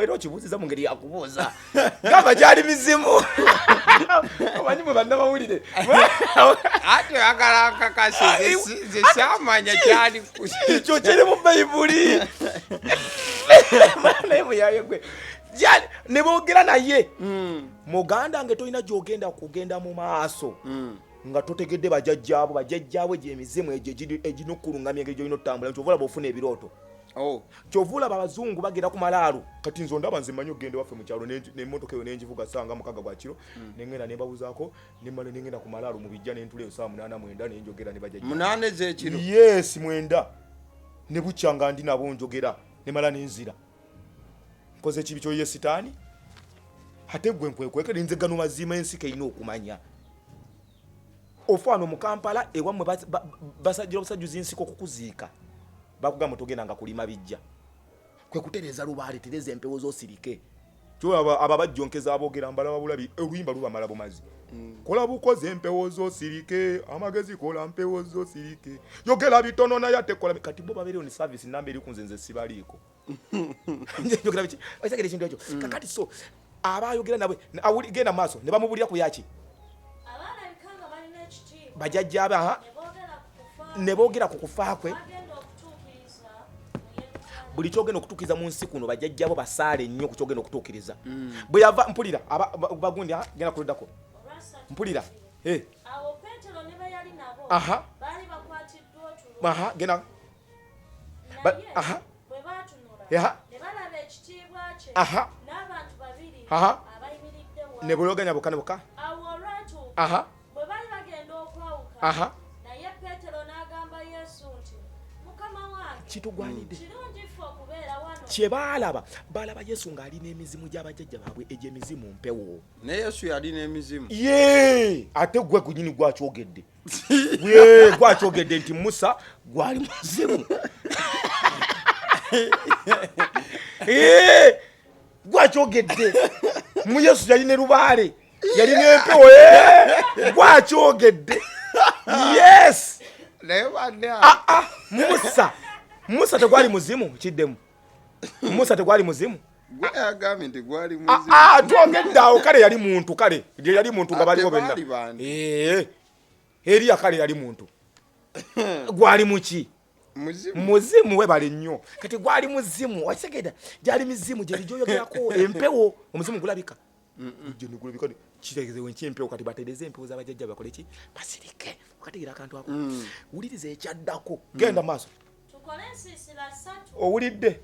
Era okibuuziza mu ngeri yakubuuza, gamba gyali mizimu. Omanyi mwe bannamawulire. Ate oyagala nkakase, nze syamanya kyali. Ekyo kiri mu Bayibuli, naye muyaye gwe. Ne boogera naye, muganda nge, tolina gyogenda kugenda mu maaso nga totegedde bajajjaabo. Bajajjaabwe gyemizimu egyo egirina okukulungamya engeri gyolina otutambula. Kyova olaba ofuna ebirooto. Oh. Kyova olaba abazungu bagenda ku malaalo. Kati nze ondaba, nze mmanyi okugenda ewaffe mu kyalo n'emmotoka eyo nenjivuga sanga 6 gwa kiro, nengenda nembabuzaako, nemala nengenda ku malaalo mu bijja, nentula eyo saa 8, 9, nenjogera ne bajajja. 8 ez'ekiro? Yes, 9, ne bukya nga ndi nabo njogera, nemala nenzira. Nkoze ekibi kyoye sitaani, ate gwe nkwekwekere nze gano mazima ensi kerina okumanya. Ofaano mu Kampala ewammwe basajjira obusajjuzi nsiko okukuziika, bakugamba togendanga kulima bijja, kwe kutereeza lubaale, tereza empewo z'osirike. Kyolaba abo abajjonkeza aboogera mbalaba bulabi, oluyimba lubamala bumazi. Kola bukoze empewo z'osirike, amagezi kola mpewo z'osirike, yogera bitono naye ate kola. Kati bo babeerewo ni service namba eri ku nze, nze sibaliiko. Njogera biki? Okitegera ekintu ekyo? Kakati so abayogera nabwe genda mu maaso, ne bamubulira ku yaki? Abaalabika nga balina ekitiibwa bajjajjaabe, aha. Ne boogera ku kufa Ne boogera ku kufa kwe bagenda okutuukiriza mu Yerusaalemi. Buli kyogenda okutuukiriza mu nsi kuno, bajjajjabo basaale nnyo ku kyogenda okutuukiriza. Bwe yava, mpulira bagundi, aha, genda kuluddako. Olwasatu. Mpulira. Eh, Awo Peetero ne be yali nabo baali bakwatiddwa otulo. Aha, genda. Naye bwe baatunula ne balaba ekitiibwa kye n'abantu babiri abayimiridde ne buloganya bokka ne bokka. Awo olwatuuka bwe baali bagenda okwawuka naye, Peetero n'agamba Yesu nti, "Mukama wange, Kitugwanidde. kirungi ffe okubeera wano." Kye baalaba, baalaba Yesu ng'alina emizimu gy'abajjajja baabwe, egyo emizimu mpewo. Ne Yesu yalina emizimu? Ye ate gwe gunyini gwakyogedde, ye gwakyogedde nti Musa gwali muzimu. Ye, gwakyogedde mu Yesu yali ne lubaale, yali nempewo. Ye, gwakyogedde, yes. Naye banne Ah, ah, Musa tegwali muzimu? Kiddemu, Musa tegwali muzimu? Gwe yagambye nti gwali Ah, muzimu. ah, twogedde awo. Kale yali muntu, kale ye yali muntu nga Ate baliwo benna. baali bantu. Eh, Eriya kale yali muntu, gwali muki? Muzimu. Muzimu, webale nnyo. Kati gwali muzimu, wakitegedda? Gyali mizimu gyeri gyoyogerako, empewo. Omuzimu gulabika. Gye negulabika kitegezewe nki empewo. Kati batereze empewo z'abajjajja, bakole ki? Basirike. Okategeera akantu ako? Wuliriza ekyaddako, genda maaso. Tukole ensiisira ssatu. Owulidde?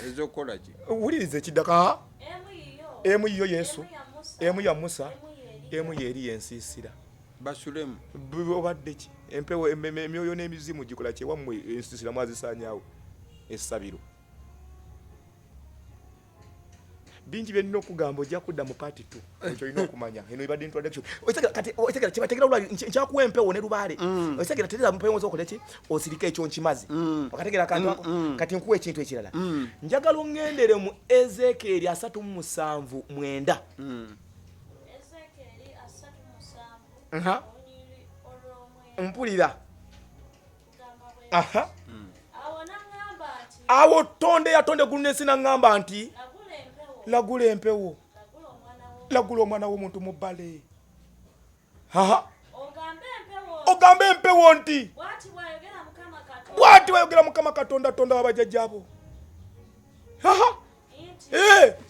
Ezokukola ki? Wuliriza ekiddako, aha. Emu yiyo, Emu yiyo Yesu, emu ya Musa, emu ya Musa, emu ya Eriya. Emu yeri yensiisira. Basulemu. Obadde ki? Empewo, emyoyo n'emizimu gikola kyewammwe? Ensiisira mwazisaanyaawo, essabiro. Bingi byenina okugamba, ojja kudda mu part 2. Ekyo olina okumanya, eno ebadde introduction. Okitegera? Kati okitegera kyebategera olwa nkyakuwa empewo ne lubaale. Okitegera? Tereza mpewo zokola ki, osirike. Ekyo nkimaze. Okategera akantu ako? Kati nkuwa ekintu ekirala. Njagala oŋŋendere mu Ezekeeri 37:9. Ezekyeri 37, olunyiriri olw'omwenda. Mpulira. Kugamba bwe Awo n'aŋŋamba nti, Awo Tonde yatonda eggulu n'ensi n'aŋŋamba nti, "Lagula empewo, lagula empewo, lagula omwana wo, lagula omwana w'omuntu mu bbale." Aha. Ogambe empewo, ogambe empewo nti, bw'ati bw'ayogera Mukama Katonda bw'ati bwayogera Mukama Katonda, Tonda w'abajjajjaabo. Aha. nti,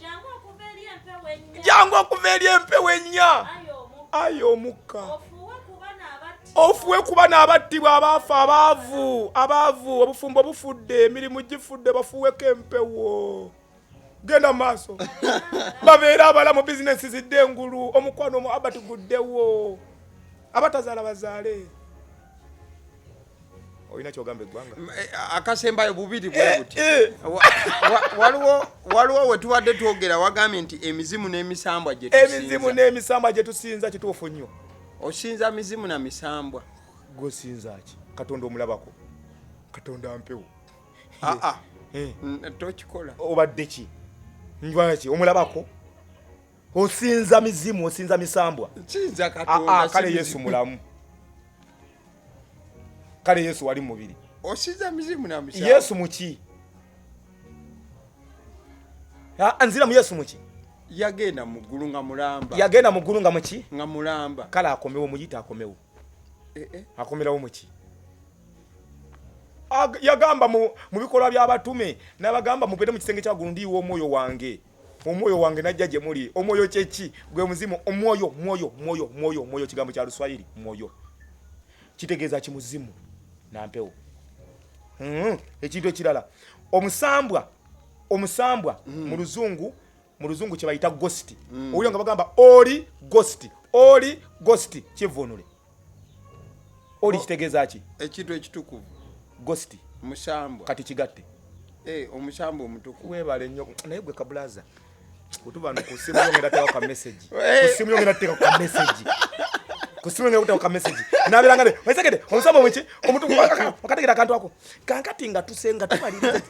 jangu okuva eri empewo ennya, jangu okuva eri empewo ennya, ayi omukka, ayi omukka, ofuuwe ku bano abattibwa, ofuwe ku bano abattibwa, abaafa, abaavu, abaavu, obufumbo bufudde, emirimu gifudde, bafuuweko empewo. Genda mu maaso. Babeere abalamu, bizinesi zidde engulu, omukwano omu abati guddewo, abatazaala bazaale. Olina kyogamba eggwanga? Akasembayo bubiri bwe buti. Waliwo we tubadde twogera, wagambye nti emizimu n'emisambwa gye emizimu tusinza. N'emisambwa gye tusinza, kituufu nnyo. Osinza mizimu na misambwa? Gweosinza ki? Katonda omulabako? Katonda mpewo. Aa. Eh. Tokikola. Obadde ki? Njwaki omulabako? Osinza mizimu, osinza misambwa? Nsinza Ah, Katonda, ah, si kale mizimu. Yesu mulamu? Kale Yesu wali mubiri? Osiza mizimu na misambwa. Yesu muki? Nzira mu Yesu muki? Yagenda mu ggulu nga mulamba. Yagenda mu ggulu nga muki? Nga mulamba. Kale akomewo, muyite akomewo. Eh, eh. Akomerawo muki? Yagamba mu bikolwa by'abatume n'abagamba mugende mu kisenge kya ggulu ndiyiwa omwoyo wange, omwoyo wange najja gye muli. Omwoyo kyeki? Gwe muzimu. Omwoyo, mwoyo, mwoyo, mwoyo, mwoyo kigambo kya Luswayiri. Mwoyo kitegeeza ki? Muzimu nampewo. Ekintu ekirala, omusambwa, omusambwa mu luzungu kye bayita ghost. Owulira nga bagamba oli ghost, oli ghost, kivunule. Oli kitegeeza ki? Ekintu ekitukuvu. Ghost. Musambwa. Kati kigatte. Omusambwa omutukuvu. Webale nnyo. Naye gwe kabulaza, bwetuba no ku simu yongera teeka ka message, ku simu yongera teeka ka message, ku simu yongera kuteeka ka message nabeera nga oisegede omusambwa muki omutukuvu okategera akantu ako kankati nga tusenga tumaliriza.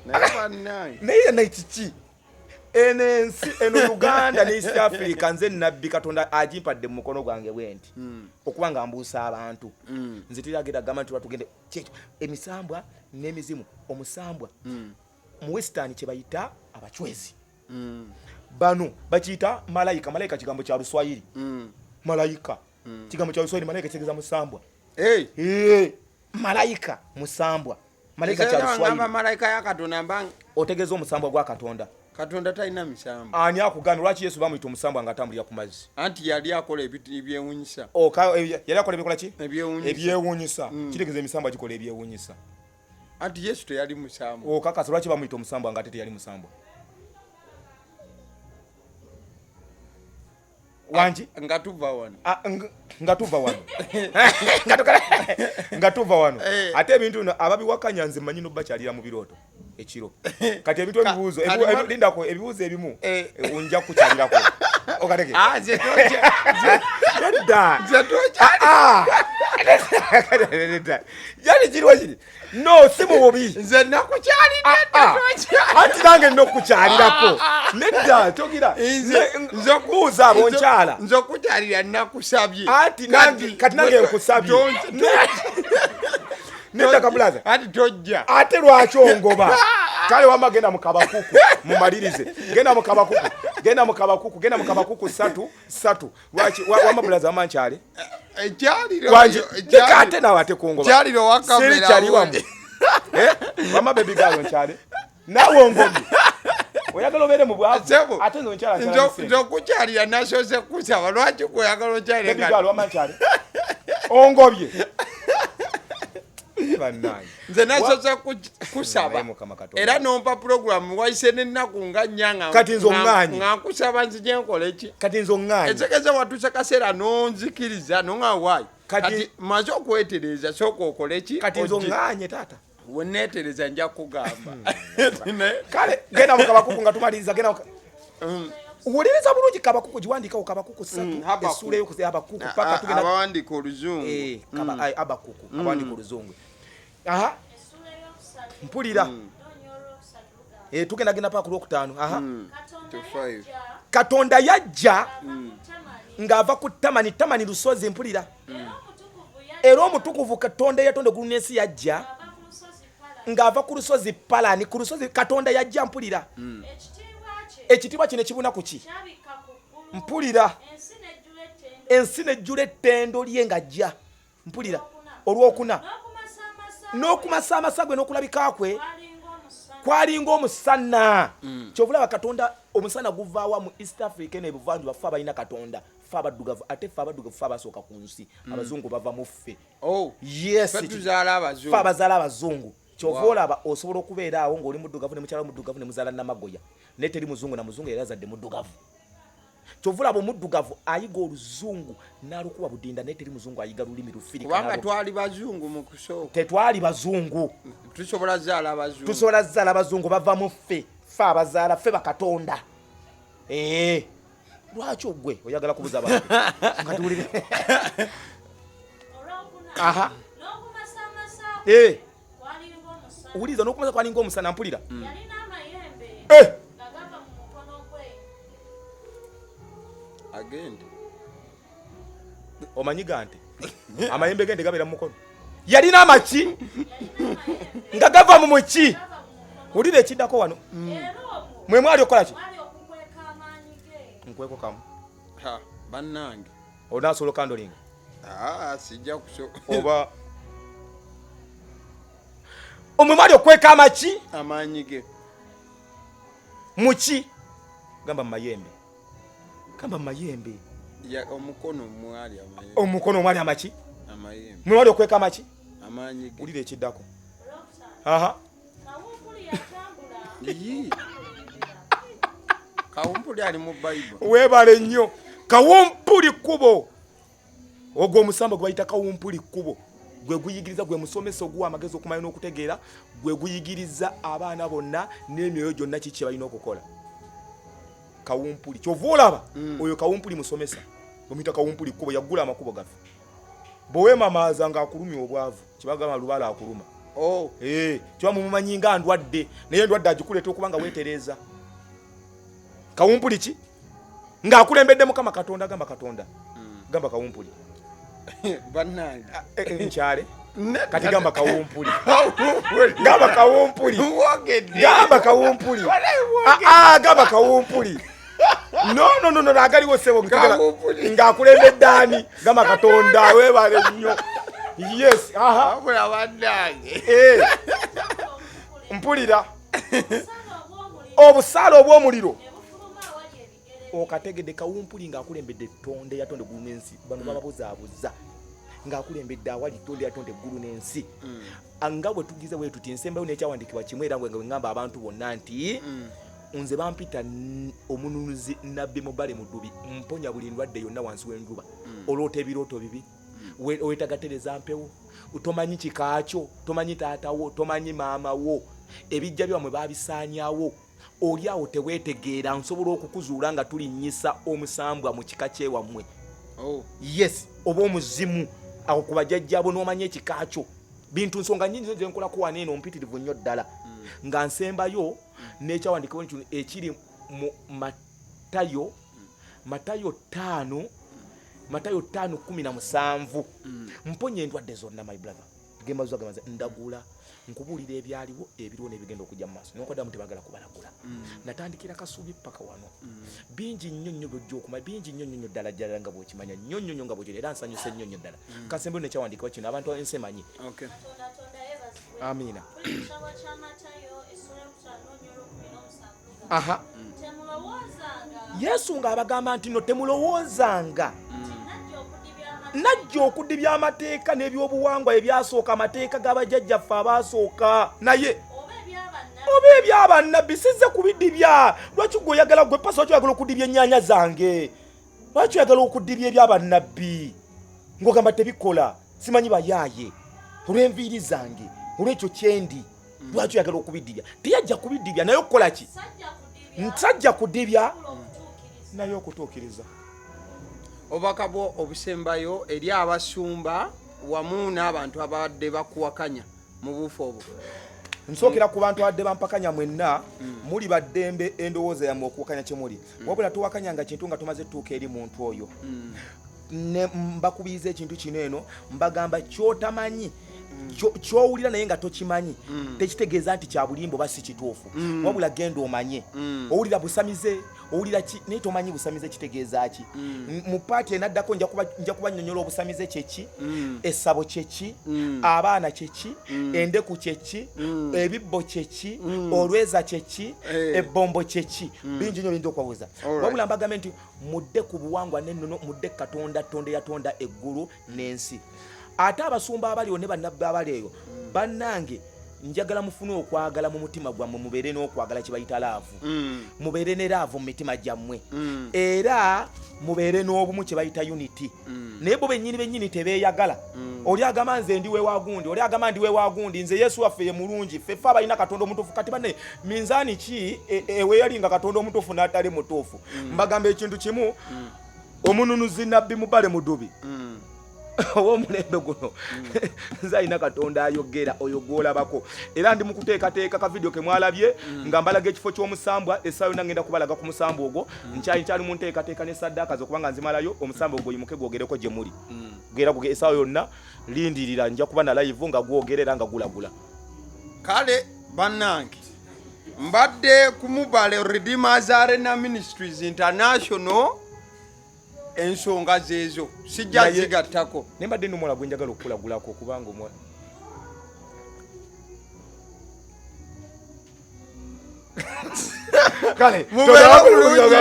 Naye bannange. Naye naye kiki eno ensi eno Uganda ne East Africa, nze nabbi Katonda agimpadde mu mukono gwange bwe nti okuba nga mbuusa abantu. Nze teragenda gamba nti lwatugende kyekyo emisambwa n'emizimu. Omusambwa mu Western kye bayita abachwezi, bano bakiyita malayika. Malayika kigambo kya Luswayiri. Malayika kigambo kya Luswayiri. Malayika kitegeeza musambwa. Hey. Malayika musambwa. Malayika kya Ngamba Luswayiri. Malayika ya Katonda mba Otegeeza omusambwa gwa Katonda. Katonda talina misambwa. Ani akugambye? Lwaki Yesu bamuyita omusambwa nga atambulira ku mazzi? Anti yali akola ebintu ebyewunyisa. Yali akola ebikola ki? Ebyewunyisa. Ebyewunyisa kitegeeza emisambwa gikola ebyewunyisa. Anti Yesu teyali musambwa. Okakasa? Lwaki bamuyita omusambwa nga ate teyali musambwa? Wangi? Nga tuva wano. Nga tuva wano. Nga tuva wano. Ate ebintu bino ababiwakanya nze mmanyi nobakyalira mu birooto ekiro. Kati ebintu ebibuuzo lindako, ebibuuzo ebimu nja kukyalirako okatege. Ah, nze tojja. Nedda. Nze tojja. Ah! Nedda. Yali kiriwo kiri no si mu bubi. Nze nakukyalidde. Ah, ah. Anti nange nina okukyalirako. Nedda, togira. Nze Buuza abo nkyala. Nze okukyalira nakusabye. Anti kati nange nkusabye. Nedda kabulaza. Anti tojja. Ate lwaki ongoba? Kale wama genda mu Kabakuku mumalirize. Genda mu Kabakuku, genda mu Kabakuku, genda mu Kabakuku 3:3. Lwaki wama bulaza, wama nkyale. Ekyaliro. Wangi? Leka ate nawe ate kungoba. Kyaliro wa kamera. Siri kyali wamu. Eh? Wama baby girl nkyale, naawe ongobye, oyagala obeere mu bwavu. Sebo, Ate nze nkyala nkyala. Nze okukyalira nasoose kusaba, lwaki kweyagala okyalire? Baby girl, wama nkyale, ongobye bannange. Nze nasoose kusaba. Naye Mukama Katonda. Era nompa puroguramu, wayise n'ennaku nga nnya nga Kati nze oŋŋaanye. Nga nkusaba nzije nkole ki? Kati nze oŋŋaanye. Ekitegeeza watuuse kaseera nonzikiriza nonga waayi. Kati maze okwetereza, sooka okole ki? Kati nze Ojje. oŋŋaanye taata. Weneetereza nja kugamba. Kale genda mu Kabakuku nga tumaliriza. Genda wuliriza bulungi Kabakuku, giwandiikawo, Kabakuku 3 Habakuku. essuula eyokuze Abakuku paka tugenda Abawandiika oluzungu. Eh, Abakuku abawandiika oluzungu. Aha. Essuula eyokusatu Mpulira. n'olunyiriri olwokusatu lugamba. Eh, tugenda genda paka ku lwokutaano. Aha. Katonda To five. yajja Katonda yajja ava ku Tamani, ng'ava ku Tamani. Tamani lusozi. Mpulira. Era omutukuvu yajja Era omutukuvu Katonda eyatonda eggulu n'ensi yajja ava ku lusozi Palani. Ng'ava ku lusozi Palani, ku lusozi Katonda yajja. Mpulira. Ekitiibwa kye Ekitiibwa kino ekibuna ku ki? kyabikka ku ggulu, Mpulira. ensi n'ejjula ettendo. Ensi nejjula ettendo lye ng'ajja. Mpulira olwokuna. N'okumasaamasa kwe N'okumasaamasa gwe n'okulabika kwe kwalinga omusana. Kwalinga omusana. Kyova olaba Katonda, omusana guvaawa mu East Africa eno ebuvanjuba? Ffe abalina Katonda, ffe abaddugavu. Ate ffe abaddugavu ffe abasooka ku nsi, abazungu bava mu ffe. Oh, Yes. ffe tuzaala abazungu. Ffe abazaala abazungu. Kyova Wow. olaba osobola okubeera awo ng'oli muddugavu ne mukyala muddugavu ne muzaala namagoya, naye teri muzungu na muzungu yali azadde muddugavu. Kyova olaba omuddugavu ayiga oluzungu n'alukuba budinda, naye teri muzungu ayiga lulimi lufirika. Kubanga twali bazungu mu kusooka. Tetwali bazungu. Tusobola zaala abazungu. Tusobola zaala abazungu, bava mu ffe. Ffe abazaala, ffe bakatonda. Ee, lwaki ogwe oyagala kubuza abantu? Katuwulire. Olwokuna, Aha. n'okumasaamasa Eh. kwe kwalinga omusana. Wuliriza, n'okumasa kwalinga omusana. Mpulira. Yalina amayembe Eh. nga gava mu mukono gwe. Agende. Omanyi ga nte, amayembe gente gabeera mu mukono. Yalina amaki nga gava mu muki. Wulira ekiddako wano. Mwe mwali okukola ki? Nkweko kamu. Ha, bannange. Onaasobola okandolinga? Ah, sijja kuso. Oba omwe mwali okweka amaki? Amaanyi ge. Muki? Gamba mu mayembe. Gamba mu mayembe. Ya, omukono mwali amayembe. Omukono mwali amaki? Amayembe. Mwe mwali okweka amaki? Amaanyi ge. Wulira ekiddako. Aha. Kawumpuli ali mu Bible. Weebale nnyo. Kawumpuli kkubo. Ogwo omusamba gwe bayita kawumpuli kkubo. Gwe guyigiriza, gwe musomesa oguwa amagezi okumanya n'okutegeera, gwe guyigiriza abaana bonna n'emyoyo gyonna kiki kye balina okukola. Kawumpuli. Ky'ova olaba oyo kawumpuli musomesa. Bamuyita kawumpuli kkubo, yaggula amakubo gaffe. Bwe weemamaaza ng'akulumya obwavu, kibagamba lubaale akuluma. Oh. Kiba mumumanyi nga ndwadde, naye endwadde agikuleeta okuba nga weetereeza. Kawumpuli ki? Ng'akulembedde Mukama Katonda, gamba Katonda. Gamba kawumpuli. Bannange. Nkyale. Kati gamba kawumpuli. Gamba kawumpuli. Gamba kawumpuli. Gamba kawumpuli. No, no, no, no, agaliwo ssebo ng'akulembedde ani? Gamba Katonda, weebale nnyo. Yes, aha. Wabula bannange. Mpulira. Obusaale obw'omuliro. Okategedde kawumpuli ng'akulembedde ettonde yatonda eggulu n'ensi. Bano bababuzaabuza. Ng'akulembedde awali ettonde yatonda eggulu n'ensi. Nga bwe tugize bwe tuti, nsembayo n'ekyawandiikibwa kimu era nga bwe ŋŋamba abantu bonna nti nze bampita omununuzi Nabbi Mubale Mudubi, mponya buli ndwadde yonna wansi w'enjuba. Oloota ebirooto bibi, weetaaga tereza mpewo, tomanyi kikaakyo, tomanyi taata wo, tomanyi maama wo, ebijja byamwe baabisaanyaawo, oli awo teweetegeera, nsobola okukuzuula nga tulinnyisa omusambwa mu kika kyewammwe. Oh. Yes, oba omuzimu awo ku bajjajjaabo n'omanya ekika kyo. Bintu nsonga nnyingi ze nkolako wano eno mpitirivu nnyo ddala. Nga nsembayo n'ekyawandiikibwa kino ekiri mu Matayo, Matayo 5, Matayo 5:17. Mponya endwadde zonna, my brother. Gembazo agamba ndagula, nkubuulira ebyaliwo, ebiriwo n'ebigenda okujja mu maaso. N'okwaddamu tebagala kubalagula. Natandikira Kasubi paka wano. Bingi nnyo nnyo by'ojja okumanya, bingi nnyo nnyo ddala ddala nga bw'okimanya, nnyo nnyo nnyo nga bw'okimanya, era nsanyuse nnyo nnyo ddala. Kasembe n'ekyawandiikibwa kino abantu ensi emanyi. Okay. Amiina. Aha. Yesu ng'abagamba nti no temulowoozanga najja okudibya amateeka n'ebyobuwangwa ebyasooka, amateeka g'abajjajjaffe abaasooka, naye oba ebyabannabbi sizze kubidibya. Lwaki gwe oyagala, gwe pasa, lwaki oyagala okudibya ennyaanya zange? Lwaki oyagala okudibya ebyabannabbi ng'ogamba tebikola, simanyi bayaaye olw'enviiri zange, olw'ekyo kyendi? Lwaki oyagala okubidibya? Teyajja kubidibya, naye okukola ki? Nsajja kudibya naye okutuukiriza. Obubaka bwo obusembayo eri abasumba wamu n'abantu abadde bakuwakanya mu buufu obwo. Nsookera ku bantu abadde bampakanya mwenna, muli baddembe endowooza yammwe okuwakanya kye muli, wabula towakanyanga kintu nga tomaze tutuuka eri muntu oyo. Ne mbakubiriza ekintu kino eno, mbagamba kyotamanyi, ky'owulira naye nga tokimanyi, tekitegeeza nti kya bulimba oba si kituufu, wabula genda omanye. Owulira busamize, owulira ki, naye tomanyi busamize kitegeeza ki. Mu part enaddako nja kubannyonnyola obusamize kyeki, essabo kyeki, abaana kyeki, endeku kyeki, ebibbo kyeki, olweza kyeki, ebbombo kyeki. Bingi nnyo biyinza okubabuuza. Wabula mbagambe nti mudde ku buwangwa n'ennono, mudde Katonda Tonda yatonda eggulu n'ensi. Ate abasumba abaliwo ne bannabbi abali eyo, bannange, njagala mufune okwagala mu mutima gwammwe, mubeere n'okwagala kye bayita love, mubeere ne love mu mitima gyammwe, era mubeere n'obumu kye bayita unity. Naye bo bennyini bennyini tebeeyagala. Oli agamba nze ndi wewagundi, oli agamba ndi wewagundi, nze Yesu waffe ye mulungi, ffe ffe abalina Katonda omutuufu. Kati banne minzaani ki eweyali nga Katonda omutuufu n'atali mutuufu? Mbagamba ekintu kimu, omununuzi Nabbi Mubale Mudubi. Ow'omulembe guno nze alina Katonda ayogera oyo gwolabako. Era ndi mu kuteekateeka ka vidiyo ke mwalabye nga mbalaga ekifo ky'omusambwa. Essaawa yonna ngenda kubalaga ku musambwa ogwo. Nkyali mu nteekateeka ne saddaaka ze okubanga nzimalayo, omusambwa ogwo yimuke gwogereko gye muli. Gera guge essaawa yonna, lindirira, nja kuba na live nga gwogera era nga gulagula. Kale bannange, mbadde ku Mubale Redeemers Arena Ministries International. Ensonga zeezo sijja zigattako. Naye mbadde n'omuwala gwe njagala okukulagulako, kubanga omwa kale mubeera bulungi.